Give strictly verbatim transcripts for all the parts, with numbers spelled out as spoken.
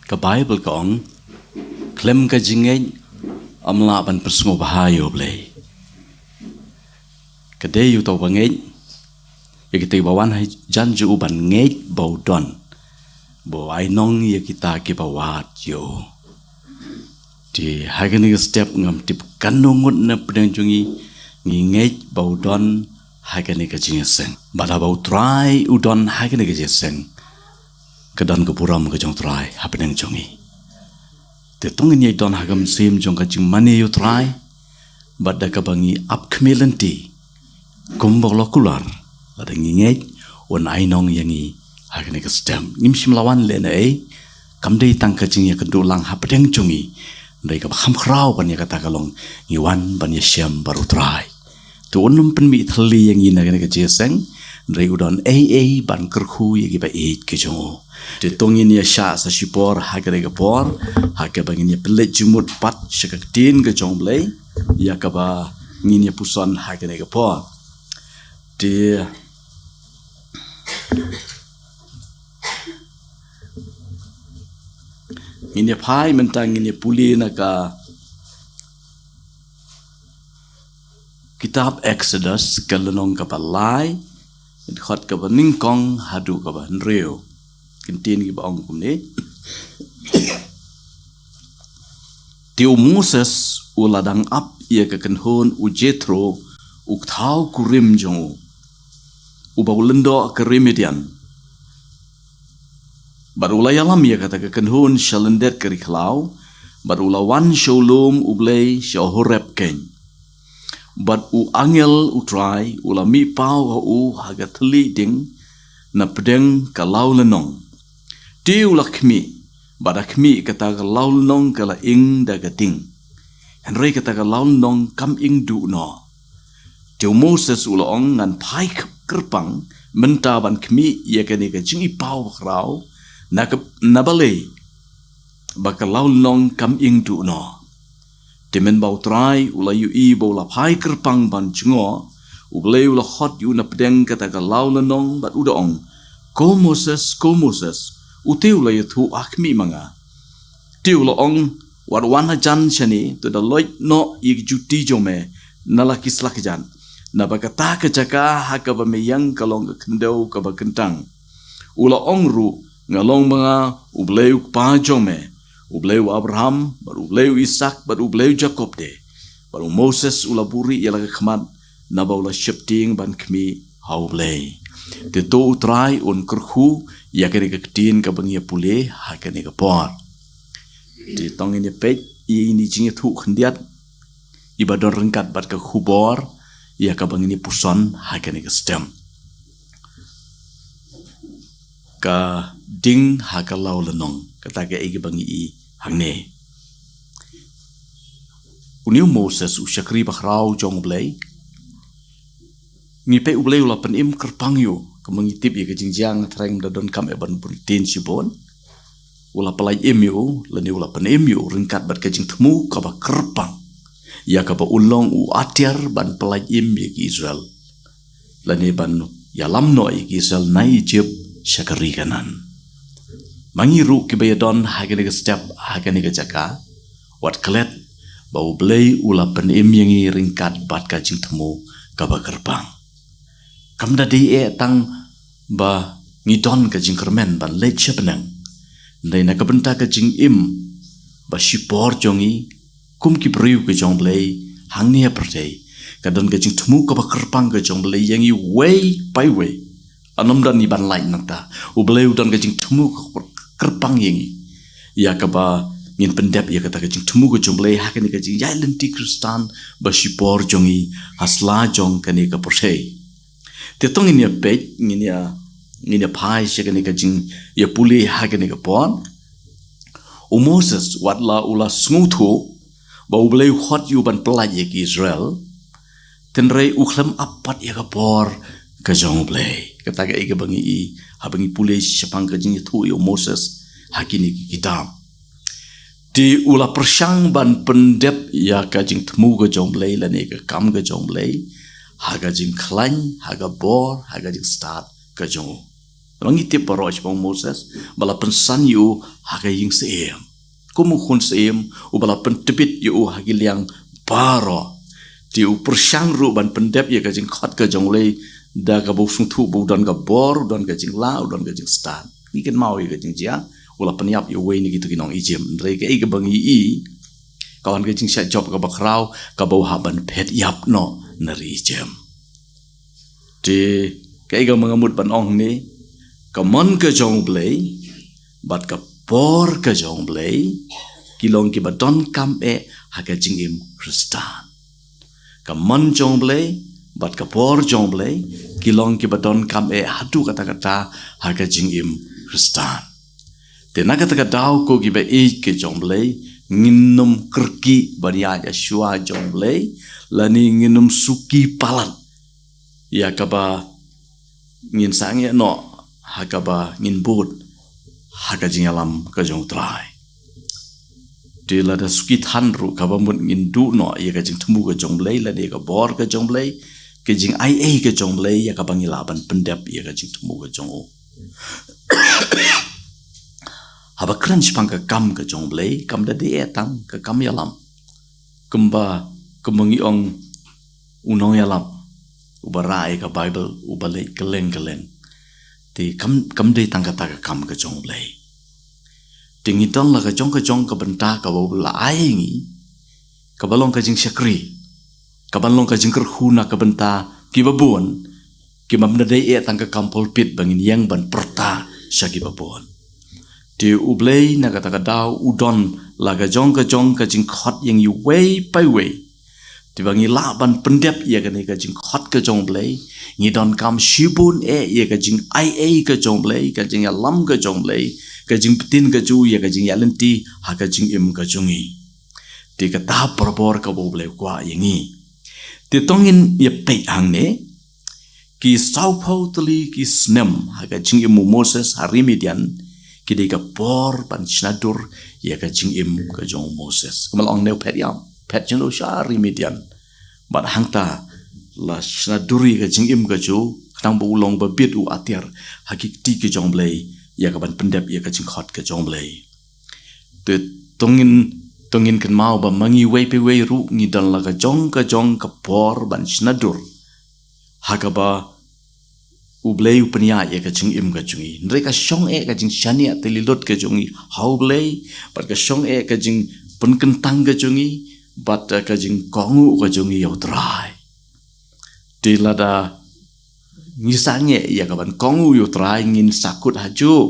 Ka Baibl ka ong, khlem ka jingngeit, ym lah ban pynsngewbha ïa U Blei. Ka dei ïa uta uba ngeit, ïa kita kiba wan hajan jong u ban ngeit ba u don, ba u ai nong ïa kita kiba wad ïa u. Te ha kane ka step ngam tip katno ngut na pdeng jong ngi ngi ngeit ba u don ha kane ka jingïaseng. Bad haba U Trai u don ha kane ka jingïaseng, ka don ka burom ka jong U Trai ha pdeng jong ngi. Te to ngin ïa don ha ka mynsiem jong ka jingmane ïa U Trai, bad da kaba ngi ap khmih lynti, kumba la kular, lada ngi ngeit, un ai nong ïa ngi ha kane ka step. Ngim shym la wan lehnohei, kam dei tang ka jingïakynduh lang ha pdeng jong ngi. Hynrei kaba kham khraw ban ïa kata ka long, ngi wan ban ïashem bad U Trai. Te un ym pynmih thylli ïa ngi na kane ka jingïaseng, hynrei u don ei ei ban kyrkhu ïa kiba ïeit ki jong u. Te to ngin ïa shah sa shipor ha kane ka por, ha kaba ngin ïa pynleit jingmut pat sha ka ktien ka jong U Blei, ïa kaba ngin ïa puson ha kane ka por. Te ngin ïa phai mynta, ngin ïa pule na ka kitab Exodus, ka lynnong kaba lai, dkhot kaba nyngkong haduh kaba hynriew. Kin tip ngi ba ong kumne. Te u Moses u la dang ap ïa ka kynhun u Jethro, u kthaw kurim jong u, uba u lyngdoh ka ri Midian. Bad u la ïalam ïa kata ka kynhun sha lyndet ka ri khlaw, bad u la wan sha u lum U Blei sha Horeb keiñ. Bad u angel U Trai u la mih paw ha u ha ka thylliej ding na pdeng ka law lynnong. Te u la khmih, bad ha khmih kata ka law lynnong ka la ing da ka ding, hynrei kata ka law lynnong kam ing duh noh. Te u Moses u la ong, ngan phai kyrpang mynta ban khmih ïa kane ka jingipaw bakhraw, na ka, na balei ba ka law lynnong kam ing duh noh. Te mynba U Trai u la ïohi ba u la phai kyrpang ban jngoh, U Blei u la khot ïa u na pdeng kata ka law lynnong bad u da ong, ko Moses, ko Moses. U te u la ïathuh, ha khmih ma nga. Te u la ong, wat wan hajan shane, to da loit noh ïa ki juti jong me na la ki slajat, naba kata ka jaka ha kaba me ïeng ka long ka khyndew kaba kyntang. U la ong ruh, nga long ma nga U Blei u kpa jong me, U Blei u Abraham, bad U Blei u Isak, bad U Blei u Jakob de. Bad u Moses u la buhrieh ïa la ka khmat, naba u la sheptieng ban khmih ha U Blei. Te to U Trai un kyrkhu ïa kane ka ktien kaba ngi ïa pule ha kane ka por. Te to ngin ïa peit ïa ine i jingïathuh khyndiat iba don ryngkat bad ka khubor ïa kaba ngin ïa puson ha kane ka step. Ka ding ha ka law lynnong, kata kaei kaba ngi i hangne. Une u Moses u shakri bakhraw jong U Blei. Ngi peit U Blei u la pynim kyrpang ïa u, kumba ngi tip ïa ka jingjia, nga thrang ym da donkam eh ban bun ktien shibun. U la pyllait im ïa u, lane u la pynim ïa u ryngkat bad ka jingthmu kaba kyrpang, ïa kaba un long u atiar ban pyllait im ïa ki Israel, lane ban ïalam noh ïa ki Israel na Ijipt sha ka ri Kanaan. Ma ngi ruh kiba ïadon ha kane ka step, ha kane ka jaka, wat klet ba U Blei u la pynim ïa ngi ryngkat bad ka jingthmu kaba kyrpang. Kam da dei eh tang ba ngi don ka jingkyrmen ban leit sha bneng, hynrei na ka bynta ka jingim ba shipor jong ngi kum ki briew ka jong U Blei hangne ha pyrthei, ka don ka jingthmu kaba kyrpang ka jong U Blei ïa ngi uwei pa uwei. Ym don ngi ban lait nangta. U Blei u don ka jingthmu kaba kyrpang ïa ngi, ïa kaba ngin pyndep ïa kata ka jingthmu ka jong U Blei ha kane ka jingïaid lynti Khristan ba shipor jong ngi ha sla jong kane ka pyrthei. Te to ngin ïa peit, ngin ïa, ngin ïa phai sha kane ka jingïapule ha kane ka por. U Moses, wat la u la sngewthuh ba U Blei u khot ïa u ban pyllait ïa ki Israel, hynrei u khlem ap pat ïa ka bor ka jong U Blei. Kata kaei kaba ngi i haba ngi pule shaphang ka jingïathuh ïa u Moses ha kine ki kitab. Te u la pyrshang ban pyndep ïa ka jingthmu ka jong U Blei lane ka kam ka jong U Blei ha ka jingkhlaiñ, ha ka bor, ha ka jingstad ka jong u. Namar ngi tip baroh shaphang u Moses, ba la pynsan ïa u ha ka ïing syiem. Kum u khun syiem, uba la pyntbit ïa u ha ki liang baroh. Te u pyrshang ruh ban pyndep ïa ka jingkhot ka jong U Blei, da kaba u sngewthuh ba u don ka bor, u don ka jinglah, u don ka jingstad. Ngi kynmaw ïa ka jingjia, u la pynïap ïa uwei na kito ki nong Ijip. Hynrei kaei kaba ngi i, ka wan ka jingshah jop kaba khraw, kaba u hap ban phet ïap noh na ri Ijip. Te kaei kaba nga mut ban ong hangne, ka mon ka jong U Blei, bad ka bor ka jong U Blei, ki long kiba donkam eh ha ka jingim Khristan. Ka mon jong U Blei, bad ka bor jong U Blei, ki long kiba donkam eh haduh katta katta ha ka jingim Khristan. Te na kata ka daw ko kiba ïeit ka jong U Blei, ngin ym kyrkieh ban ïaid shuwa jong U Blei, lane ngin ym suki palat ïa kaba ngin sangeh noh ha kaba ngin bud ha ka jingïalam ka jong U Trai. Te lada suki than ruh kaba mut ngin duh noh ïa ka jingthmu ka jong U Blei, lane ïa ka bor ka jong U Blei, ka jingaiei ka jong U Blei, ïa kaba ngi lah ban pyndep ïa ka jingthmu ka jong u. Haba kren shaphang ka kam ka jong U Blei, kam da dei eh tang ka kam ïalam. Kumba, kumba ngi ong u nongïalam, uba rah ïa ka Baibl, uba leit kylleng kylleng. Te kam, kam dei tang kata ka kam ka jong U Blei. Te ngi don la ka jong ka jong ka bynta kaba U Blei la ai ngi, kaba long ka jingshakri, kaba long ka jingkyrkhu na ka bynta kiba bun, ki bym da dei eh tang ka kam pulpit ba ngin ïeng ban pyrta sha kiba bun. Te U Blei na kata ka daw u don la ka jong ka jong ka jingkhot ïa ngi uwei pa uwei. Te ba ngi lah ban pyndep ïa kane ka jingkhot ka jong U Blei, ngi donkam shibun eh ïa ka jingaiei ka jong U Blei, ka jingïalam ka jong U Blei, ka jingbtin ka jong u ïa ka jingïaid lynti ha ka jingim ka jong ngi. Te kata ka bor kaba U Blei u kwah ïa ngi. Te to ngin ïa peit hangne, ki sawphew tylli ki snem ha ka jingim u Moses ha ri Midian, ki dei ka bor ban shna dur ïa ka jingim ka jong u Moses. Kumba la ong, ne u phet ïam, phet jingno sha ri Midian. Bad hangta la shna dur ïa ka jingim ka jong u, khnang ba u long ba bit, u atiar ha ki kti ka jong U Blei, ïa kaban pyndep ïa ka jingkhot ka jong U Blei. Te to ngin, to ngin kynmaw ba ma ngi uwei pa uwei ruh ngi don la ka jong ka jong ka bor ban shna dur ha kaba U Blei u pynïaid ïa ka jingim ka jong ngi. Hynrei ka shong eh ka jingshaniah tylli lut ka jong ngi ha U Blei, bad ka shong eh ka jingpynkyntang ka jong ngi, bad ka jingkohnguh ka jong ngi ïa U Trai. Te lada ngi sangeh ïa kaban kohnguh ïa U Trai, ngin sa kut hajuh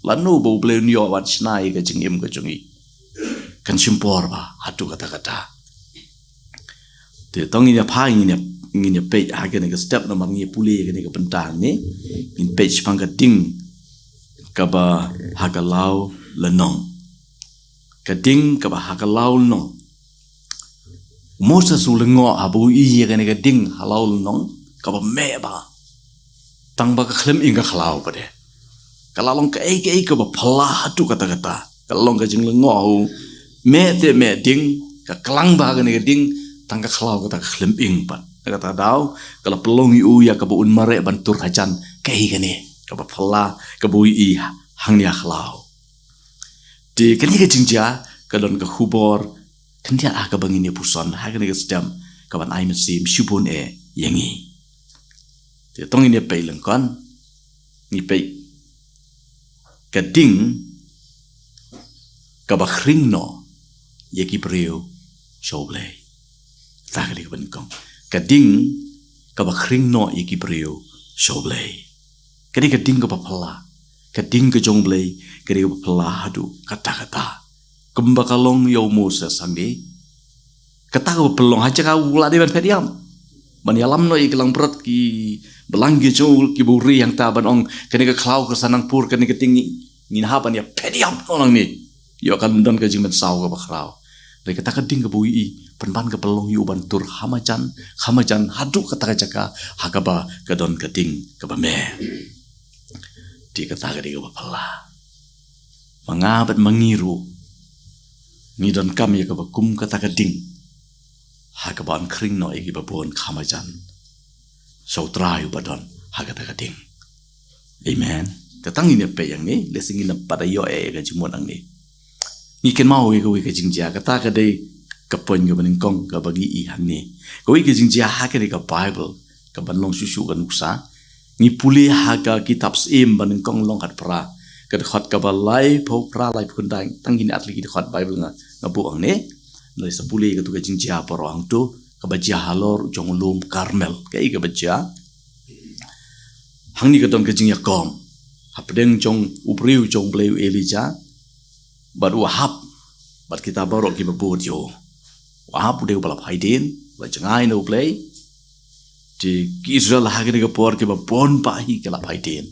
lano ba U Blei un ïoh ban shna ïa ka jingim ka jong ngi. Kan shim por bha haduh katta katta. Te to ngin ïa pha, ngin ïa, ngin ïa peit ha kane ka step, namar ngi ïa pule ïa kane ka bynta hangne. Ngin peit shaphang ka ding kaba ha ka law lynnong. Ka ding kaba ha ka law lynnong. Moses u lyngngoh haba u i ïa kane ka ding ha law lynnong, kaba meh bha. Tang ba ka khlem ing ka khlaw pat de. Ka la long kaei kaei kaba phylla haduh katta katta. Ka la long ka jinglyngngoh ha u. Meh te meh ding, ka klang bha kane ka ding, tang ka khlaw kata ka khlem ing pat. Na kata ka daw, ka la pynlong ïa u ïa kaba un mareh ban tur hajan, kaei kane, kaba phylla, kaba u i hangne ha khlaw. Te kane ka jingjia, ka don ka khubor khyndiat ha kaba ngin ïa puson ha kane ka step, kaban ai mynsiem shibun eh ïa ngi. Te to ngin ïa peit lyngkot, ngi peit ka ding kaba khring noh ïa ki briew sha U Blei. Kata ka dei kaba nyngkong. Ka ding kaba khring noh ïa ki briew sha U Blei. Ka dei ka ding kaba phylla. Ka ding ka jong U Blei, ka dei kaba phylla haduh katta katta. Kumba ka long ïa u Moses hangne. Kata kaba pynlong ha jaka u la dei ban phet ïam. Ban ïalam noh ïa ki langbrot, ki balang ki jong u, kiba u ri hangta, ban ong kane ka khlaw ka sa nang pur, kane ka ding ngin hap ban ïa phet ïam noh nangne. Ïoh kan don ka jingmynsaw kaba khraw. Hynrei kata ka ding kaba u i, pynban ka pynlong ïa u ban tur ha majan, ha majan, haduh kata ka jaka, ha kaba ka don ka ding kaba meh. Te kata ka dei kaba phylla. Ma nga bad ma ngi ruh, ngi donkam ïa kaba kum kata ka ding, ha kaba yn khring noh ïa kiba bun ha majan sha U Trai uba don ha kata ka ding. Amen. Te tang ngin ïa peit hangne, lehse ngin ym pat ïoh ïa ka jingmut hangne. Ngi kynmaw ïa kawei ka jingjia, kata ka dei ka point kaba nyngkong kaba ngi i hangne. Kawei ka jingjia ha kane ka Bible, kaban long shuh shuh ka nuksa. Ngi pule ha ka kitab Syiem banyngkong lynnong khatphra, ka dkhot kaba laiphew phra, laiphew khyndai, tang ngin atlei ki dkhot Bible nga, nga buh hangne. Ngi sa pule katto ka jingjia baroh hangto, kaba jia halor jong u lum Karmel. Kaei kaba jia? Hangne ka don ka jingïakhun hapdeng jong u briew jong u Blei u Elijah bad u Ahab, bad kita baroh kiba bud ïa u. U Ahab u dei uba la phai dien, uba la jngai na u Blei. Te ki Israel ha kane ka por kiba bun bah hi ki la phai dien.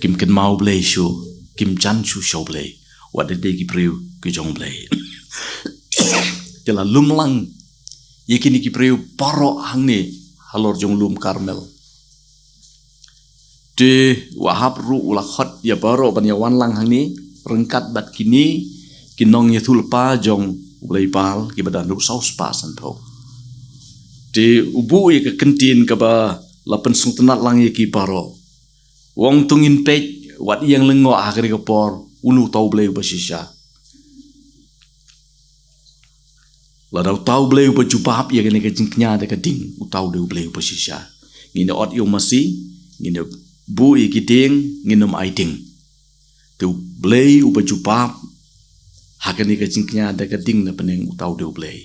Kim kynmaw u Blei shuh, kim jan shuh sha u Blei. Wat dei ki briew ki jong u Blei. Te la lum lang ïa kine ki briew baroh hangne halor jong u lum Karmel. Te u Ahab ruh u la khot ïa baroh ban ïa wan lang hangne ryngkat bad kine ki nongïathuhlypa jong u blei Baal kiba don ruh saw spah sanphew. Te u buh ïa ka kyntien kaba la pynsngewtynnat lang ïa ki baroh. U ong, to ngin peit, wat ïeng lyngngoh ha kane ka por, uno uta u Blei uba shisha. Lada uta u Blei uba jubab ïa kane ka jingkñia da ka ding, uta u dei u Blei uba shisha. Ngin ot ïa u masi, ngin buh ïa ki dieng, ngin ym ai ding. Te u Blei uba jubab ha kane ka jingkñia da ka ding na bneng, uta u dei u Blei.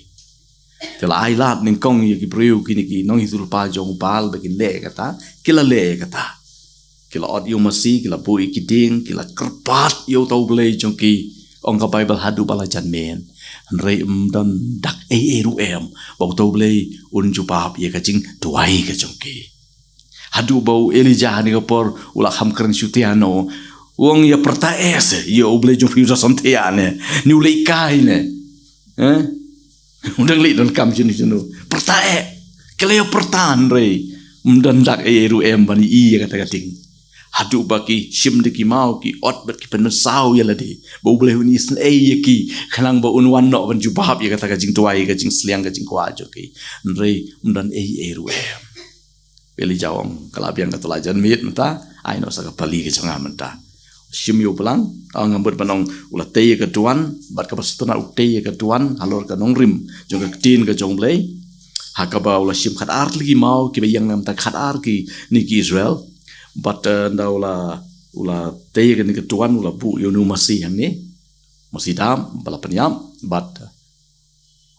Te la ai lad nyngkong ïa ki briew, kine ki nongïathuhlypa jong u Baal, ba kin leh ïa kata, ki la leh ïa kata. Ki la ot ïa u masi, ki la buh ïa ki dieng, ki la kyrpad ïa uta u Blei jong ki. Ong ka Baibl, haduh ba la jan miet. Hynrei ym don dak ei ei ruh em ba uta u Blei un jubab ïa ka jingduwai ka jong ki. Haduh ba u Elijah ha kane ka por u la kham kren shuh te, u ong, ïa pyrta eh se ïa u Blei jong phi, u da sngewthuh ne, ne u leh kai ne. Eh? U dang leh donkam shano shano. Pyrta eh. Ki la ïa pyrta, hynrei ym don dak ei ei ruh em ban ïohi ïa kata ka ding. Haduh ba ki shim da ki maw, ki ot bad ki pynmynsaw ïa lade ba u Blei un isynei ïa ki, khnang ba un wan noh ban jubab ïa kata ka jingduwai, ka jingsliang, ka jingkwah jong ki. Hynrei ym don ei ei ruh em. Elijah u ong, ka la biang kata la jan miet mynta, ai noh sa ka pali ka jong nga mynta. Shim ïa u blang, ah, nga mut ban ong, u la tei ïa ka duwan, bad kaba sngewtynnat u tei ïa ka duwan halor ka nongrim jong ka ktien ka jong u Blei. Ha kaba u la shim khatar tylli ki maw kiba ïeng na ka bynta khatar ki, ne ki Israel. Bad, eh, ynda u la, u la tei ïa kane ka duwan, u la buh ïa une u masi hangne, masi dap ba la pynïap, bad, eh,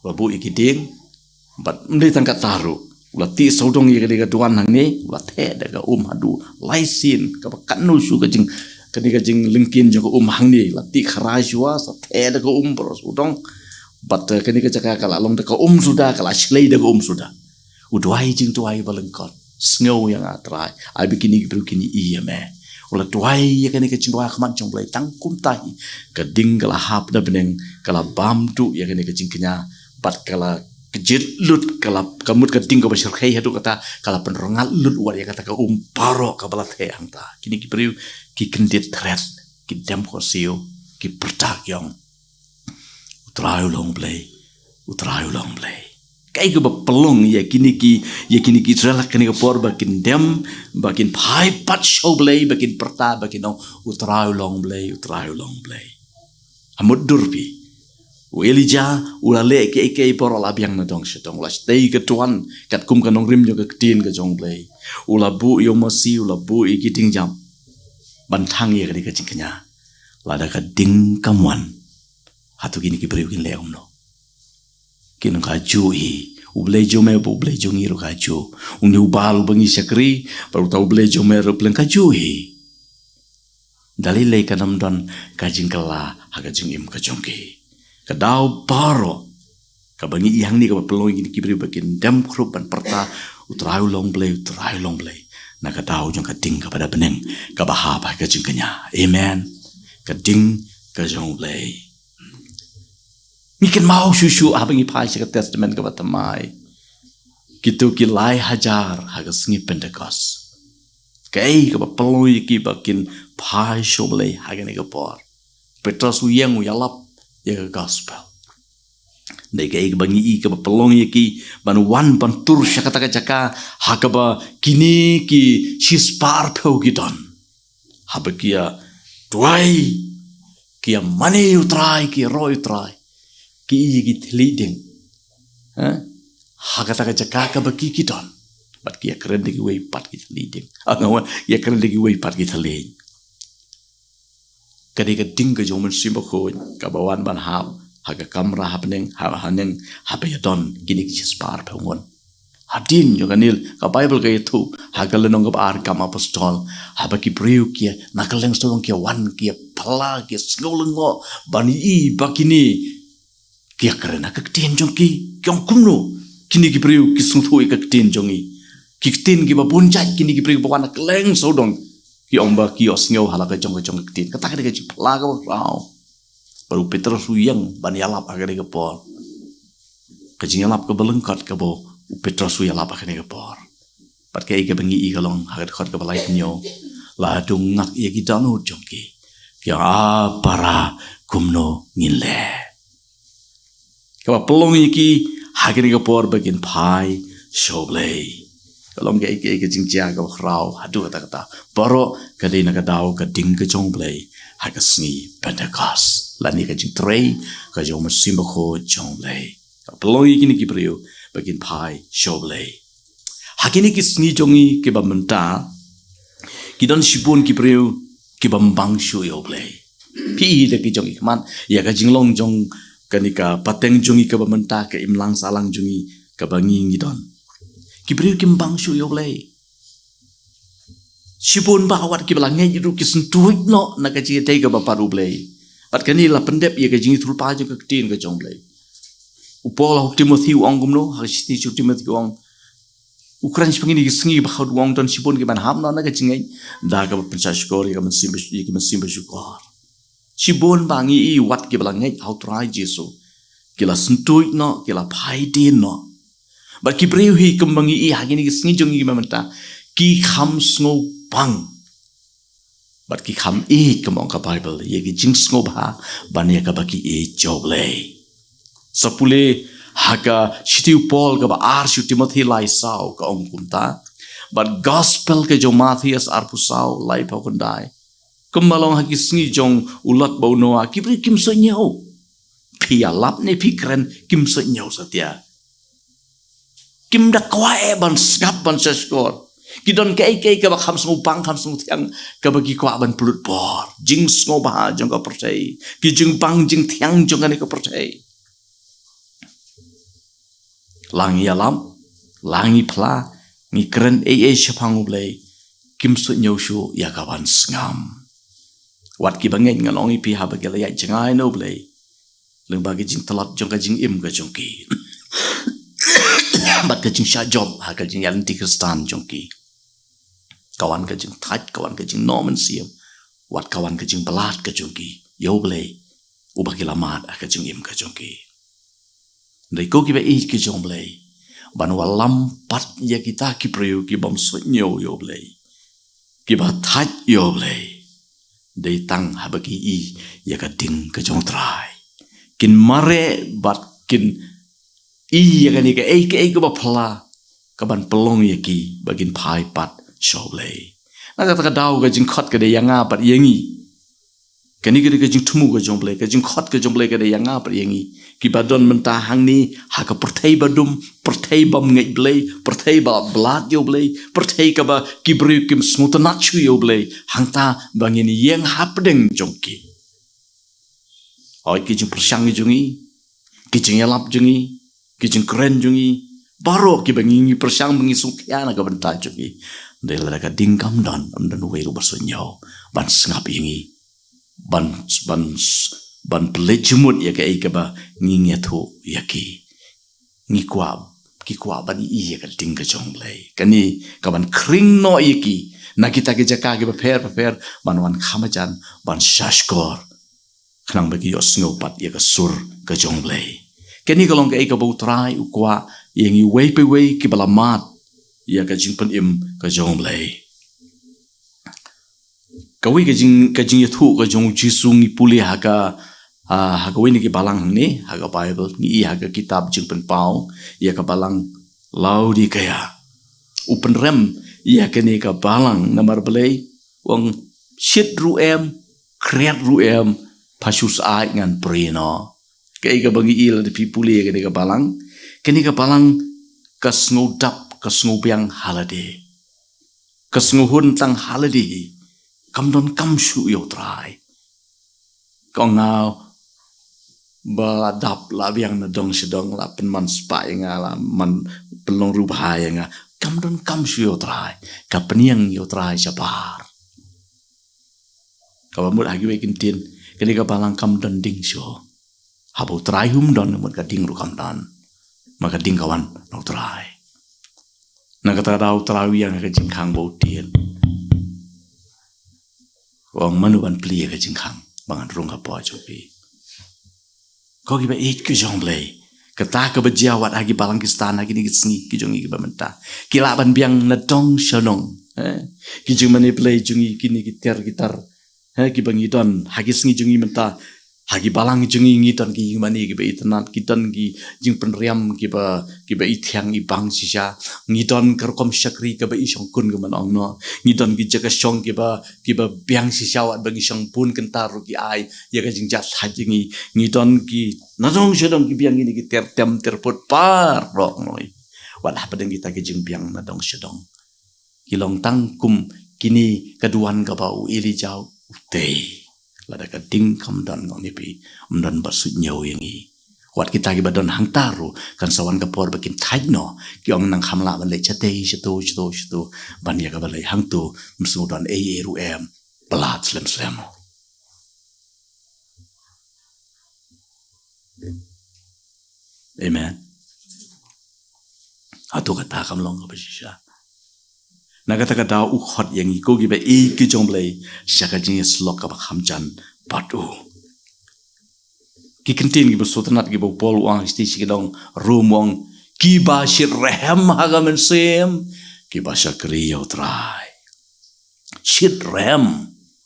u la buh ïa ki dieng, bad ym dei tang katta ruh, u la tih sawdong ïa kane ka duwan hangne, u la theh da ka um haduh lai sien, kaba katno shuh ka jing, kane ka jinglyngkhin jong ka um hangne, la tih khrai shuwa, sa theh da ka um baroh sawdong. Bad, eh, kane ka jaka ka la long da ka um suda, ka la shlei da ka um suda. U duwai jingduwai ba lyngkot. Sngew ïa nga, Trai. Ai ba kine ki briew kin ïohi ïa me. U la duwai ïa kane ka jingduwai ha khmat jong u Blei, tang kumta hi ka ding ka la hap na bneng, ka la bam duh ïa kane ka jingkñia, bad ka la kjit lut, ka la, ka mut ka ding kaba shyrkhei haduh katta, ka la pynrngat lut wat ïa kata ka um baroh kaba la theh hangta. Kine ki briew ki kyndit thret, ki dem khohsiew, ki pyrta ki ong, U Trai u long Blei, U Trai u long Blei. Kaei kaba pynlong ïa kine ki, ïa kine ki Israel ha kane ka por ba kin dem, ba kin phai pat sha u Blei, ba kin pyrta, ba kin ong, U Trai u long Blei, U Trai u long Blei. Ha mutdur phi, u Elijah u la leh kiei kiei baroh la biang na dong sha dong, u la tei ka duwan katkum ka nongrim jong ka ktien ka jong u Blei. U la buh ïa u masi, u la buh ïa ki dieng jam ban thang ïa kane ka jingkñia. Lada ka ding kam wan, hato kine ki briew kin leh kumno? Kin ong, kajuh hi, U Blei jong me bad U Blei jong ngi ruh kajuh. Une u Baal uba ngi shakri bad uta U Blei jong me ruh, pyrshang, kajuh hi. Da lei lei kan ym don ka jingkylla ha ka jingim ka jong ki. Ka daw baroh kaba ngi ïohi hangne kaba pynlong ïa kine ki briew ba kin dem khrup ban pyrta, U Trai u long Blei, U Trai u long Blei, na ka daw jong ka ding kaba da bneng kaba hap ha ka jingkñia. Amen. Ka ding ka jong U Blei. Ngi kynmaw shuh shuh haba ngi phai sha ka Testament kaba thymmai, kito ki lai hajar ha ka sngi Pentekost. Kaei kaba pynlong ïa ki ba kin phai sha U Blei ha kane ka por? Petros u ïeng u ïalap ïa ka gospel. Dei kaei kaba ngi i kaba pynlong ïa ki ban wan ban tur sha kata ka jaka ha kaba kine ki shispah arphew ki don? Haba ki ïa duwai, ki ïa mane ïa u Trai, ki ïa roi ïa u Trai, ki ïa ki thylliej ding. Ha? Ha kata ka jaka kaba ki ki don. Bad ki ïa kren da kiwei pat ki thylliej ding. Ah, nga wan, ïa kren da kiwei pat ki thylliej. Ka dei ka ding ka jong u Mynsiem Bakhuid, kaba wan ban hap ha ka kamra hapdeng, ha, haneng, haba ïa don kine ki shispah arphew ngut. Hadien jong kane, ka Baibl ka ïathuh ha ka lynnong kaba ar Kam Apostol, haba ki briew ki ïa, na kylleng sawdong ki ïa wan, ki ïa pla, ki ïa sngew lyngngoh ban ïohi ba kine ki ïa kren ha ka ktien jong ki. Ki ong kumno kine ki briew ki sngewthuh ïa ka ktien jong ngi? Ki ktien kiba bun jait, kine ki briew kiba wan na kylleng sawdong ki ong ba ki ïohsngew ha la ka jong ka jong ka ktien. Kata ka dei ka jingpla kaba khraw. Bad u Petros u ïeng ban ïalap ha kane ka por. Ka jingïalap kaba lyngkot kaba u Petros u ïalap ha kane ka por. Bad kaei kaba ngi i ka long ha ka dkhot kaba laiphew. La dung ngak ïa ki dohnud jong ki. Ki ong, "A para, kumno ngin leh?" Kaba pynlong ïa ki ha kane ka por ba kin phai sha u Blei. Ka long kaei kaei ka jingjia kaba khraw haduh katta katta. Baroh ka dei na ka daw ka ding ka jong u Blei ha ka sngi Pentekost, lane ka jingtrei ka jong u Mynsiem Bakhuid jong u Blei. Kaba pynlong ïa kine ki briew ba kin phai sha u Blei. Ha kine ki sngi jong ngi kiba mynta, ki don shibun ki briew kiba ym bang shuh ïa u Blei. Phi i da ki jong i khmat ïa ka jinglong jong kane ka pateng jong ngi kaba mynta, ka imlang sahlang jong ngi kaba ngi ngi don. Ki briew kim bang shuh ïa u Blei. Shibun bah wat kiba la ngeit ruh ki syntuid noh na ka jingïadei kaba pat u Blei. Bad kane la pyndep ïa ka jingïathuhlypa jong ka ktien ka jong u Blei. U Paul ha u Timothi u ong kumno, ha ka shithi sha u Timothi u ong, u kren shaphang kine ki sngi ba khatduh, u ong don shibun kiban hap noh na ka jingngeit da kaba pynshahshkor ïa ka mynsiem ba, ïa ka mynsiem bashukor. Shibun ba ngi i wat kiba la ngeit ha u Trai Jisu, ki la syntuid noh, ki la phai dien noh. Bad ki briew hi kumba ngi i ha kine ki sngi jong ngi kiba mynta, ki kham sngewbang. Bad ki kham ïeit, kumba ong ka Baibl, ïa ki jingsngewbha ban ïa kaba ki ïeit ïa u Blei. Sa pule ha ka shithi u Paul kaba ar sha u Timothi lai saw, ka ong kumta. Bad Gospel ka jong u Mathaios arphew saw, laiphew khyndai. Kumba long ha ki sngi jong u Lot bad u Noah, ki briew kim suidñiew. Phi ïalap ne phi kren, kim suidñiew satia. Kim da kwah eh ban sngap, ban shahshkor. Ki don kaei kaei kaba kham sngewbang, kham sngewthiang, kaba ki kwah ban pynlut bor. Jingsngewbha jong ka pyrthei, ki jingbang jingthiang jong kane ka pyrthei. La ngi ïalap, la ngi phla, ngi kren ei ei shaphang u Blei, kim suidñiew shuh ïa ka ban sngap. Wat kiba ngeit, ngan ong ïa phi, haba ki la ïaid jngai na u Blei, lyngba ki jingtlot jong ka jingim ka jong ki, bad ka jingshah jop ha ka jingïaid lynti Khristan jong ki, ka wan ka jingthait, ka wan ka jingnoh mynsiem, wat ka wan ka jingbyllad ka jong ki ïa u Blei uba ki la mad ha ka jingim ka jong ki. Hynrei ko kiba ïeit ki jong u Blei, ban wallam pat ïa kita ki briew ki bym suidñiew ïa u Blei, kiba thait ïa u Blei, dei tang haba ki i ïa ka ding ka jong u Trai. Kin mareh bad kin i ïa kane kaei kaei kaba phylla, kaban pynlong ïa ki ba kin phai pat sha u Blei. Na kata ka daw ka jingkhot ka dei ïa nga bad ïa ngi. Kane ka dei ka jingthmu ka jong u Blei, ka jingkhot ka jong u Blei ka dei ïa nga bad ïa ngi. Kiba don mynta hangne ha ka pyrthei ba dum, pyrthei bym ngeit Blei, pyrthei ba byllad ïa u Blei, pyrthei kaba ki briew kim sngewtynnad shuh ïa u Blei, hangta ba ngin ïeng hapdeng jong ki. Hooid, ki jingpyrshang jong ngi, ki jingïalap jong ngi, ki jingkren jong ngi, baroh kiba ngi, ngi pyrshang ba ngi sngewkhia na ka bynta jong ngi. Hynrei lada ka ding kam don, ym don uwei ruh ba suidñiew ban sngap ïa ngi, ban, ban, ban pynleit jingmut ïa kaei kaba ngi, ngi ïathuh ïa ki. Ngi kwah, ki kwah ban i ïa ka ding ka jong u Blei. Kane kaban khring noh ïa ki na kita ki jaka kiba pher bapher, ban wan kham hajan, ban shahshkor, khnang ba ki ïohsngew pat ïa ka sur ka jong u Blei. Kane ka long kaei kaba u Trai u kwah ïa ngi uwei pa uwei kiba la mad ïa ka jingpynim ka jong u Blei. Kawei ka jing, ka jingïathuh ka jong u Jisu ngi pule ha ka, ah, ha kawei na ki balang hangne ha ka Baibl, ngi i ha ka kitab Jingpynpaw ïa ka balang Laodikaïa. U pynrem ïa kane ka balang namar balei? U ong, shit ruh em, khriat ruh em, pha shu syaid ngan prie noh. Kaei kaba ngi i lada phi pule ïa kane ka balang, kane ka balang ka sngew dap, ka sngew biang ha lade. Ka sngew hun tang ha lade hi. Kam don kam shuh ïa U Trai. Ka ong nga ba la dap la biang na dong sha dong, la pynman spah ïa nga, la man pynlong riewbha ïa nga. Kam don kam shuh ïa U Trai. Ka pynïeng ïa U Trai shabar. Kaba mut ha kiwei ki ktien, kane ka balang kam don ding shuh. Haba U Trai um don, mut ka ding ruh kam don. Ma ka ding ka wan na U Trai. Na kata ka daw U Trai u ïeng ha ka jingkhang ba u tied. U ong mano ban plie ïa ka jingkhang ba ngan rung hapoh jong phi. Ko kiba ïeit ki jong U Blei. Kata kaba jia wat ha ki balang Khristan ha kine ki sngi ki jong ngi kiba mynta. Ki lah ban biang na dong sha dong. Eh? Ki jingmane Blei jong ngi kine ki tiar ki tar. Eh? Kiba ngi don ha ki sngi jong ngi mynta. Ha ki balang jong ngi ngi don ki jingmane kiba itynnad, ki don ki jingpynriam kiba, kiba ithiang ibang shisha. Ngi don ka rukom shakri kaba i shongkun kumba nga ong noh. Ngi don ki jaka shong kiba, kiba biang shisha wat ba ngi shong bun kynta ruh ki ai ïa ka jingjahthait jong ngi. Ngi don ki na dong sha dong ki biang kine ki tiar tem tiar put baroh noh. Wat hapdeng kita ki jingbiang na dong sha dong. Ki long tang kum kine ka duwan kaba u Elijah u tei. Lada ka ding kam don, nga ong ïa phi, ym don ba suidñiew ïa ngi. Wat kita kiba don hangta ruh kan sa wan ka por ba kin thait noh. Ki ong nang kham lah ban leit shatei shato shato shato ban ïa kaba leit hangto. Ym sngewdon ei ei ruh em. Palat slem slem. Amen. Hato kata kam long kaba shisha? Na kata ka daw u khot ïa ngi ko kiba ïeit ki jong U Blei sha ka jingïasyllok kaba kham jan bad u. Ki kyntien kiba sngewtynnad kiba u Paul u ong ha ki sha ki dong Rom u ong kiba shitrhem ha ka mynsiem kiba shakri ïa U Trai. Shitrhem,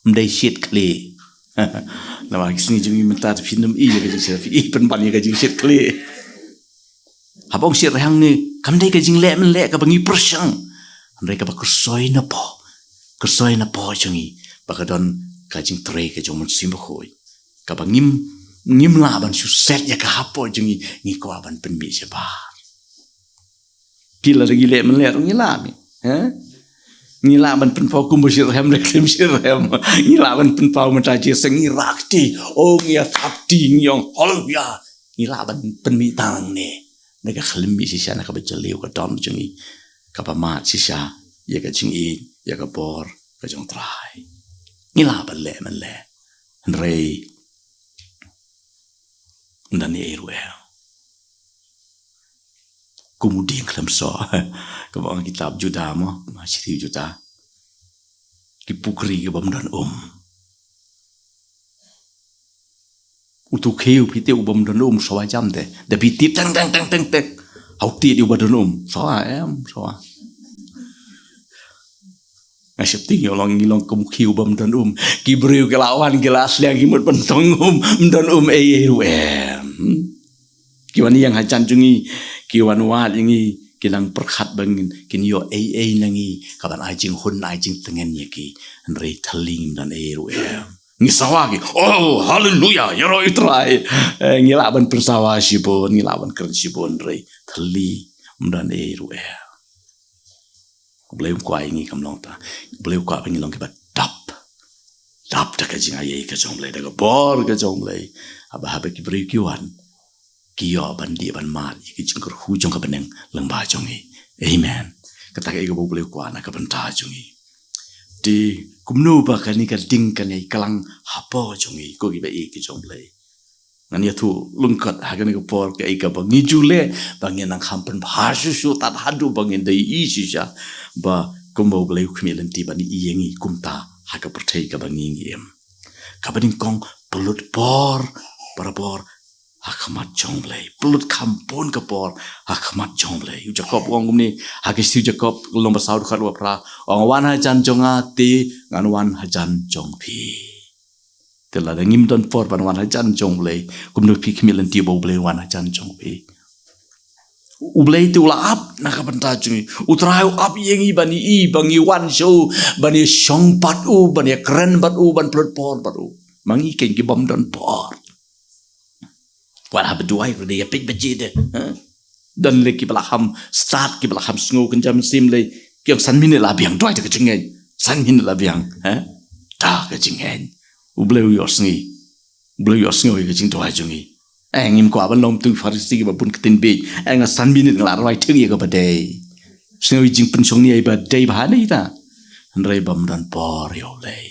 ym dei shit khlieh. Namar ki sngi jong ngi mynta te phin ym i ïa ka jingshit, phi i pynban ïa ka jingshit khlieh. Haba ong shitrhem ne kam dei ka jingleh mynleh kaba ngi pyrshang. Hynrei kaba kyrsoi na pdeng, kyrsoi na pdeng jong ngi ba ka don ka jingtrei ka jong U Mynsiem Bakhuid. Kaba ngim, ngim lah ban shu set ïa ka hapoh jong ngi, ngi kwah ban pynmih shabar. Ki lada ngi leh mynleh ruh ngi lah mih. Ha? Ngi lah ban pynpaw kumba shitrhem da klim shitrhem. Ngi lah ban pynpaw mynta jingïaseng ngi rah kti. Oh ngi ïathap kti ngi ong haleluya. Ngi lah ban pynmih tang ne. Na ka khlem mih shisha na kaba jylliew ka don jong ngi. Kaba mad shisha ïa ka jingïeit, ïa ka bor ka jong U Trai. Ngi lah ban leh mynleh. Hynrei ym don ei ei ruh em. Kum u dieng khlem soh. Kaba ong kitab Juda mo, ma shithi Juda. Ki pukri ki bym don um. Utu u khiew phi tip u bym don um, sawa jam te. Da phi tip teng teng teng teng teng. Hau tip u ba don um. Sawa em, sawa. Nga sheptieng ïa u long, ngi long kum u khiew bym don um. Ki briew ki la wan ki la sliang ki mut ban tong um, ym don um ei ei ruh em. Hmm? Ki wan ïeng hajan jong ngi, ki wan wad ïa ngi, ki nang pyrkhat ba ngin, kin ïoh ei ei na ngi, kaban ai jinghun ai jingtngen ïa ki. Hynrei thylli ngim don ei ei ruh em. Ngi sawa ki, oh haleluya, ïaroh ïa U Trai. Eh, ngi lah ban pynsawa shibun, ngi lah ban kren shibun, hynrei thylli ym don ei ei ruh em. U Blei um kwah ïa ngi kam long ta. U Blei u kwah ba ngi long kiba dap. Dap da ka jingaiei ka jong U Blei, da ka bor ka jong U Blei. Haba haba ki briew ki wan, ki ïoh ban dih ban mad ïa ki jingkyrkhu jong ka bneng lyngba jong ngi. Amen. Kata kaei kaba U Blei u kwah na ka bynta jong ngi. Te kumno ba kane ka ding kan ïai klang hapoh jong ngi ko kiba ïeit ki jong U Blei. Ngan ïathuh lyngkot ha kane ka por kaei kaba ngi ju leh ba ngin nang kham pynbha shuh shuh tad haduh ba ngin da ïohi shisha ba kumba U Blei u khmih lynti ban ïohi ïa ngi kumta ha ka pyrthei kaba ngi ngi im. Kaba nyngkong, pynlut por barabor ha khmat jong U Blei. Pynlut kham bun ka por ha khmat jong U Blei. U Jakob u ong kumne ha ka shithi u Jakob lynnong ba saw dkhot ba phra, u ong wan hajan jong nga te ngan wan hajan jong phi. Te lada ngim don por ban wan hajan jong U Blei, kumno phi khmih lynti ba U Blei un wan hajan jong phi? U Blei te u la ap na ka bynta jong ngi. U Trai u ap ïa ngi ban ïohi ba ngi wan sha u, ban ïashong bad u, ban ïakren bad u, ban pynlut por bad u. Ma ngi keiñ ki bym don por. Wat haba duwai ruh dei ïa peit baje de. Ha? Don lei kiba la kham stad, kiba la kham sngew kynja mynsiem lei. Ki ong san minit la biang, duwai da ka jingngeit. San minit la biang. Ha? Da ka jingngeit. U Blei u ïohsngew. U Blei u ïohsngew ïa ka jingduwai jong ngi. Eh, ngim kwah ban long kum ki Pharisi kiba bun ktien bieit. Eh, nga san minit nga la duwai tang ïa kaba dei. Sngew ïa jingpynshong nia ïa ba dei ba ha ne ita. Hynrei bym don por ïa U Blei.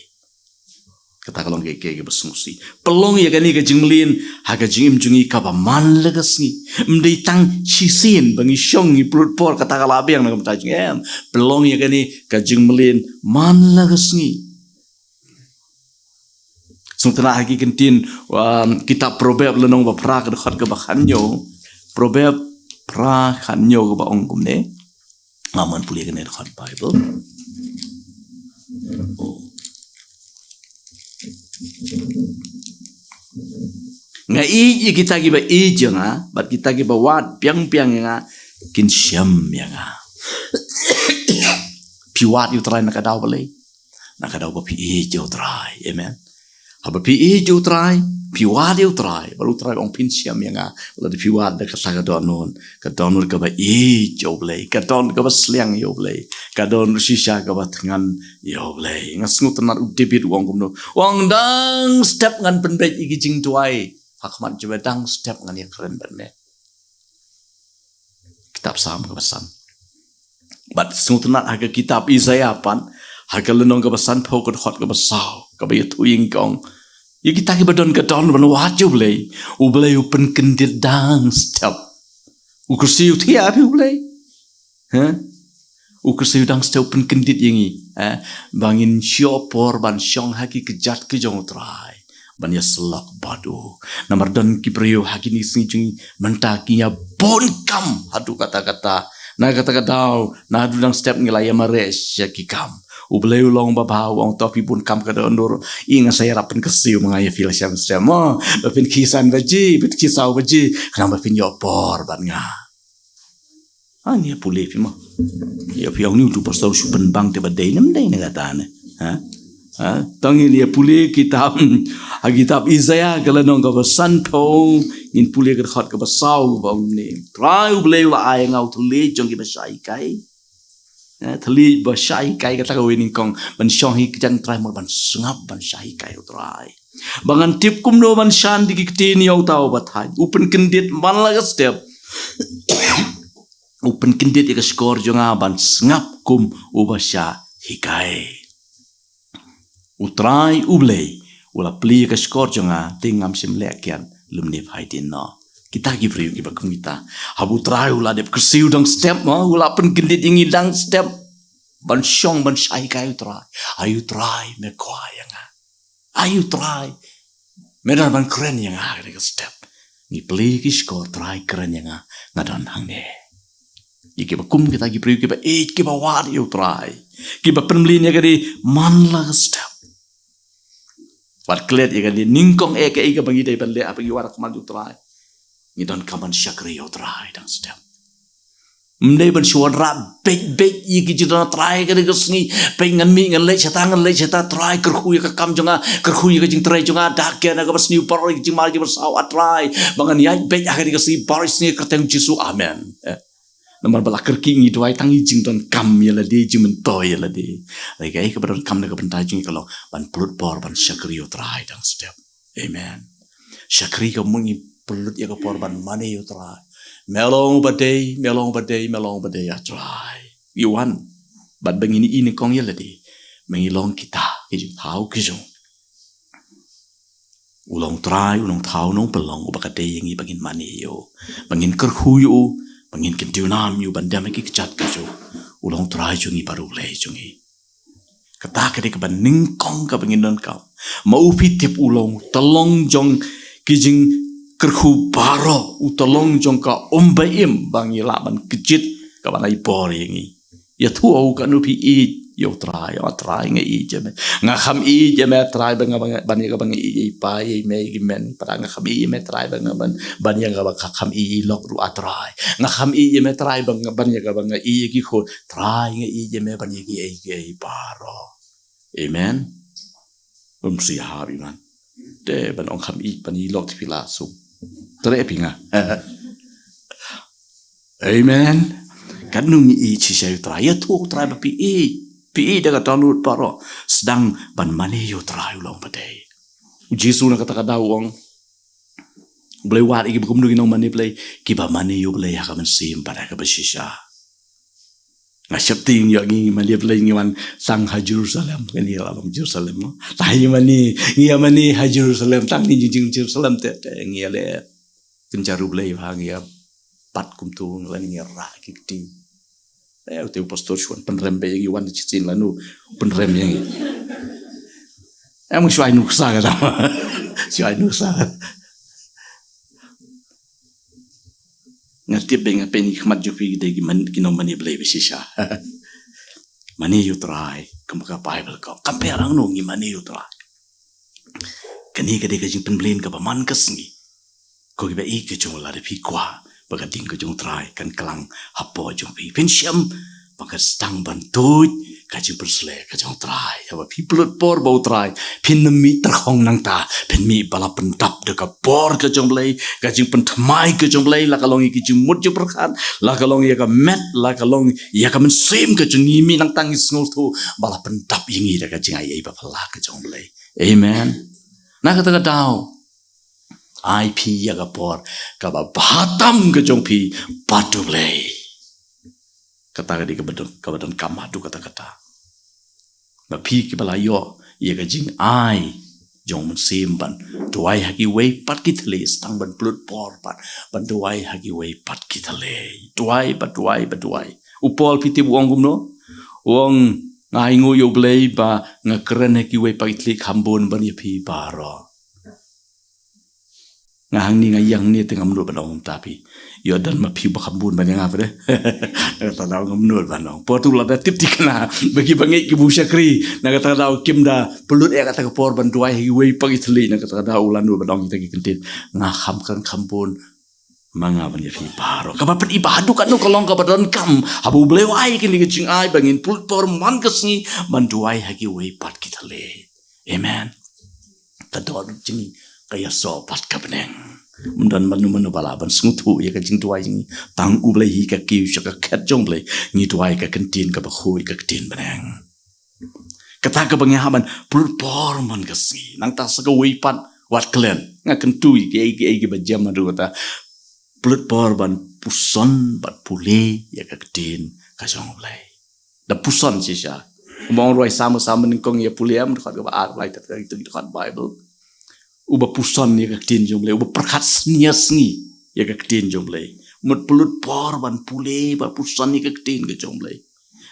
Kata ka long ka, ka, kaba sngewsih. Pynlong ïa kane ka jingmlien ha ka jingim jong ngi kaba man la ka sngi. Ym dei tang shisien ba ngi shong ngi pynlut por kata ka la biang na ka bynta jong ngi, em. Pynlong ïa kane ka jingmlien man la ka sngi. Sngewtynnat ha ki kyntien, um, kitab Proverb lynnong ba phra ka dkhot kaba khathynñiew. Proverb phra khathynñiew kaba ong kumne. Nga mon pule kane dkhot Bible. Oh. Nga ïeit ïa kita kiba ïeit ïa nga, bad kita kiba wad biang biang ïa nga, kin shem ïa nga. Phi wad ïa U Trai na ka daw balei? Na ka daw ba phi ïeit ïa U Trai. Amen. Haba phi ïeit ïa U Trai, phi wad ïa U Trai, bad U Trai u ong phin shem ïa nga. Lada phi wad da kata ka dohnud, ka dohnud kaba ïeit ïa U Blei, ka dohnud kaba sliang ïa U Blei, ka dohnud shisha kaba thngan ïa U Blei. Nga sngewtynnat u David u ong kumno. U ong dang step ngan pynbeit ïa ki jingduwai ha khmat jong me, dang step ngan ïakren bad me. Kitab Salm kaba san. Bad sngewtynnat ha ka kitab Isaiah pat, ha ka lynnong kaba sanphew ka dkhot kaba saw, kaba ïathuh ïa ngi ka ong. Ïa kita kiba don ka dohnud ban wad ïa U Blei, U Blei u pynkyndit dang step. U Khristan u thiah phi U Blei. Ha? U Khristan u dang step u pynkyndit ïa ngi. Ha? Ba ngin shu ïoh por ban shong ha ki kjat ki jong U Trai. Ban ïasyllok bad u. Namar don ki briew ha kine ki sngi jong ngi mynta ki ïa bun kam haduh katta katta. Na kata ka daw, naduh dang step ngi la ïa mareh sha ki kam. U Blei u long ba bha, u ong to phi bun kam ka dohnud. Ïa nga sa ïarap pynkyrsiew ma nga ïa phi la shem shem. Mo, ba phin khie san baje, phin khie saw baje. Khnang ba phin ïoh por bad nga. Ha, ngin ïa pule phi mo. Ïa phi ong ni u tu pastor shu pynbang te ba dei ne ym dei ne kata ne. Ha? Ha? To ngin ïa pule kitab, ha kitab Isaiah ka lynnong kaba sanphew, ngin pule ka dkhot kaba saw kaba ong ne. Trai U Blei u la ai ïa nga u thylliej jong kiba shah hikai. Eh, thylliej ba shah hikai kata kawei nyngkong ban shong ha ki kjat Trai mo ban sngap ban shah hikai U Trai. Ba ngan tip kumno ban shan da ki ktien ïa uta uba thait. U pynkyndit man la ka step. U pynkyndit ïa ka shkor jong nga ban sngap kum uba shah hikai. U Trai U Blei u la plie ïa ka shkor jong nga, te ngam shym leh kiad lymne phai dien noh. Kita ki briew kiba kum kita. Haba U Trai u la dep kyrsiew dang step mo, u la pynkyndit ïa ngi dang step. Ban shong ban shah hikai U Trai. Ai U Trai me kwah ïa nga. Ai U Trai me don ban kren ïa nga ha kane ka step. Ngi plie ki shkor, Trai kren ïa nga, nga don hangne. Ïa kiba kum kita ki briew kiba ïeit kiba wad ïa U Trai. Kiba pynmlien ïa ka dei man la ka step. Wat klet ïa ka dei nyngkong eh kaei kaba ngi dei ban leh haba ngi wan ha khmat U Trai. Ngi donkam ban shakri ïa U Trai dang step. Ym dei ban shu wanrah beit beit ïa ki jingdon Trai ha kane ka sngi. Peit ngan mih ngan leit shata ngan leit shata Trai kyrkhu ïa ka kam jong nga, kyrkhu ïa ka jingtrei jong nga, da ka na kaba sniew baroh ïa ka jingmar jingmar saw ah Trai. Ba ngan ïaid beit ha kane ka sngi baroh ïa ka sngi ha ka kyrteng Jisu. Amen. Eh. Namar ba la kyrkieh ngi duwai tang ïa jingdonkam ïa lade, jingmyntoi ïa lade. Hynrei kaei kaba donkam na ka bynta jong ngi ka long ban pynlut por ban shakri ïa U Trai dang step. Amen. Shakri ka mut ngi pynlut ïa ka por ban mane ïa U Trai. Me long ba dei, me long ba dei, me long ba dei ah Trai. Ïa wan. Bad ba ngin ïohi nyngkong ïa lade. Me ngi long kita ki jingthaw ki jong U long Trai, U long thaw, U long pynlong, uba ka dei ïa ngi ba ngin mane ïa U, ba ngin kyrkhu ïa U, ba ngin kyntiew nam ïa U ban dem ha ki kjat ki jong U. U long Trai jong ngi bad U Blei jong ngi. Kata ka dei kaba nyngkong kaba ngin donkam. Ma U phi tip U long u tyllong jong ki jingkyrkhu baroh, u tyllong jong ka um ba im ba ngi lah ban kjit kaba nai bor ïa ngi. Ïathuh U katno phi ïeit ïa u Trai, ïa u Trai nga ïeit ïa me. Nga kham ïeit ïa me Trai ban nga ban ïa kaba nga ïeit ïa i pa ïa i mei ïa ki men. Pat nga kham ïeit ïa me Trai ban nga ban ban ïa kaba nga kham ïeit ïa i lok ruh a Trai. Nga kham ïeit ïa me Trai ban ban ïa kaba nga ïeit ïa ki khun. Trai nga ïeit ïa me ban ïa kiei kiei baroh. Amen. Um si ha bi man. Te ban ong kham ïeit ban ïa i lok te phi la sum. Te re phi nga. Amen. Katno ngi ïeit shisha ïa u Trai, ïathuh u Trai ba phi ïeit. Phi ïeit da ka dohnud baroh. Sdang ban mane ïa u Trai u long ba dei. U Jisu na kata ka daw u ong, U Blei wad ïa kiba kumno ki nongmane Blei, kiba mane ïa u Blei ha ka mynsiem bad ha kaba shisha. Nga sheptieng ïa ngi mane Blei ngi wan tang ha Jerusalem, kane la long Jerusalem mo. Tang ngi mane, ngi ïa mane ha Jerusalem, tang ngi jing Jerusalem te, te ngi ïa leh kynja u Blei ba ngi ïa pat kumto ngi la ngi ïa rah ki kti. Eh, u te u pastor shuwa pynrem ba ïa ngi wan shisien lano pynrem ïa ngi. Em shuwa nuksa ka dama. Shuwa nuksa. Nga tip ba nga pyn ki khmat jong phi ki dei ki man ki nongmane Blei ba shisha. Mane ïa u Trai, kum ka Bible ka ong. Kam pher hangno ngi mane ïa u Trai. Kane ka dei ka jingpynbeit kaba man ka sngi. Ko kiba ïeit ka jong u, lada phi kwah ba ka ding ka jong u Trai kan klang hapoh jong phi, phin shem ba ka sdang ban tuid ka jingpynsleh ka jong u Trai. Haba phi pynlut por bad u Trai, phin ym mih tyrkhong nangta, phin mih ba la pyndap da ka bor ka jong u Blei, ka jingpynthymmai ka jong u Blei, la ka long ïa ki jingmut jingpyrkhat, la ka long ïa ka met, la ka long ïa ka mynsiem ka jong ngi, mih nangta ngi sngewthuh ba la pyndap ïa ngi da ka jingai ei ba phylla ka jong u Blei. Amen. Na kata ka daw, ai phi ïa ka por kaba bha tam ka jong phi bad u Blei. Kata ka dei kaba don, kaba donkam haduh katta katta. Ba phi kiba la ïoh ïa ka jingai jong u Mynsiem ban duwai ha kiwei pat ki thylliej, sdang ban pynlut por pat ban duwai ha kiwei pat ki thylliej. Duwai bad duwai bad duwai. U Paul phi tip u ong kumno? U ong, nga ainguh ïa u Blei ba nga kren ha kiwei pat ki thylliej kham bun ban ïa phi baroh. Nga hangne, nga ïa hangne te ngam nud ban ong kumta phi. Ïoh don ma phi ba kham bun ban ïa nga phi de. Nga tang da ngam nud ban ong. Por tu lada tip thikna ba kiba ngeit ki bun shakri, na kata ka daw kim da pynlut ïa kata ka por ban duwai ha kiwei pat ki thylliej, na kata ka daw u la nud ban ong kita ki kyntien. Nga kham kren kham bun ma nga ban ïa phi baroh. Kaba pyni ba haduh katno ka long kaba donkam haba u Blei u ai kane ka jingai ba ngin pynlut por man ka sngi ban duwai ha kiwei pat ki thylliej. Amen. Ka dohnud jong ngi ka ïasoh bad ka bneng. Ym don mano mano ba lah ban sngewthuh ïa ka jingduwai jong ngi, tang u Blei hi ka kiew sha ka khet jong u Blei. Ngi duwai ka ktien kaba khuid, ka ktien bneng. Kata kaba ngi hap ban pynlut por man ka sngi. Nangta sa kawei pat, wat klet, nga kyntu ïa kiei kiei kiba jem haduh katta. Pynlut por ban puson bad pule ïa ka ktien ka jong u Blei. Da puson shisha. Kumba ong u rwai Salm, Salm nyngkong, ïa pule ïa, dkhot kaba ar, lai tat ïa tu dkhot Bible. Uba puson ïa ka ktien jong u Blei, uba pyrkhat sniawsynei ïa ka ktien jong u Blei. Mut pynlut por ban pule, ban puson ïa ka ktien ka jong u Blei.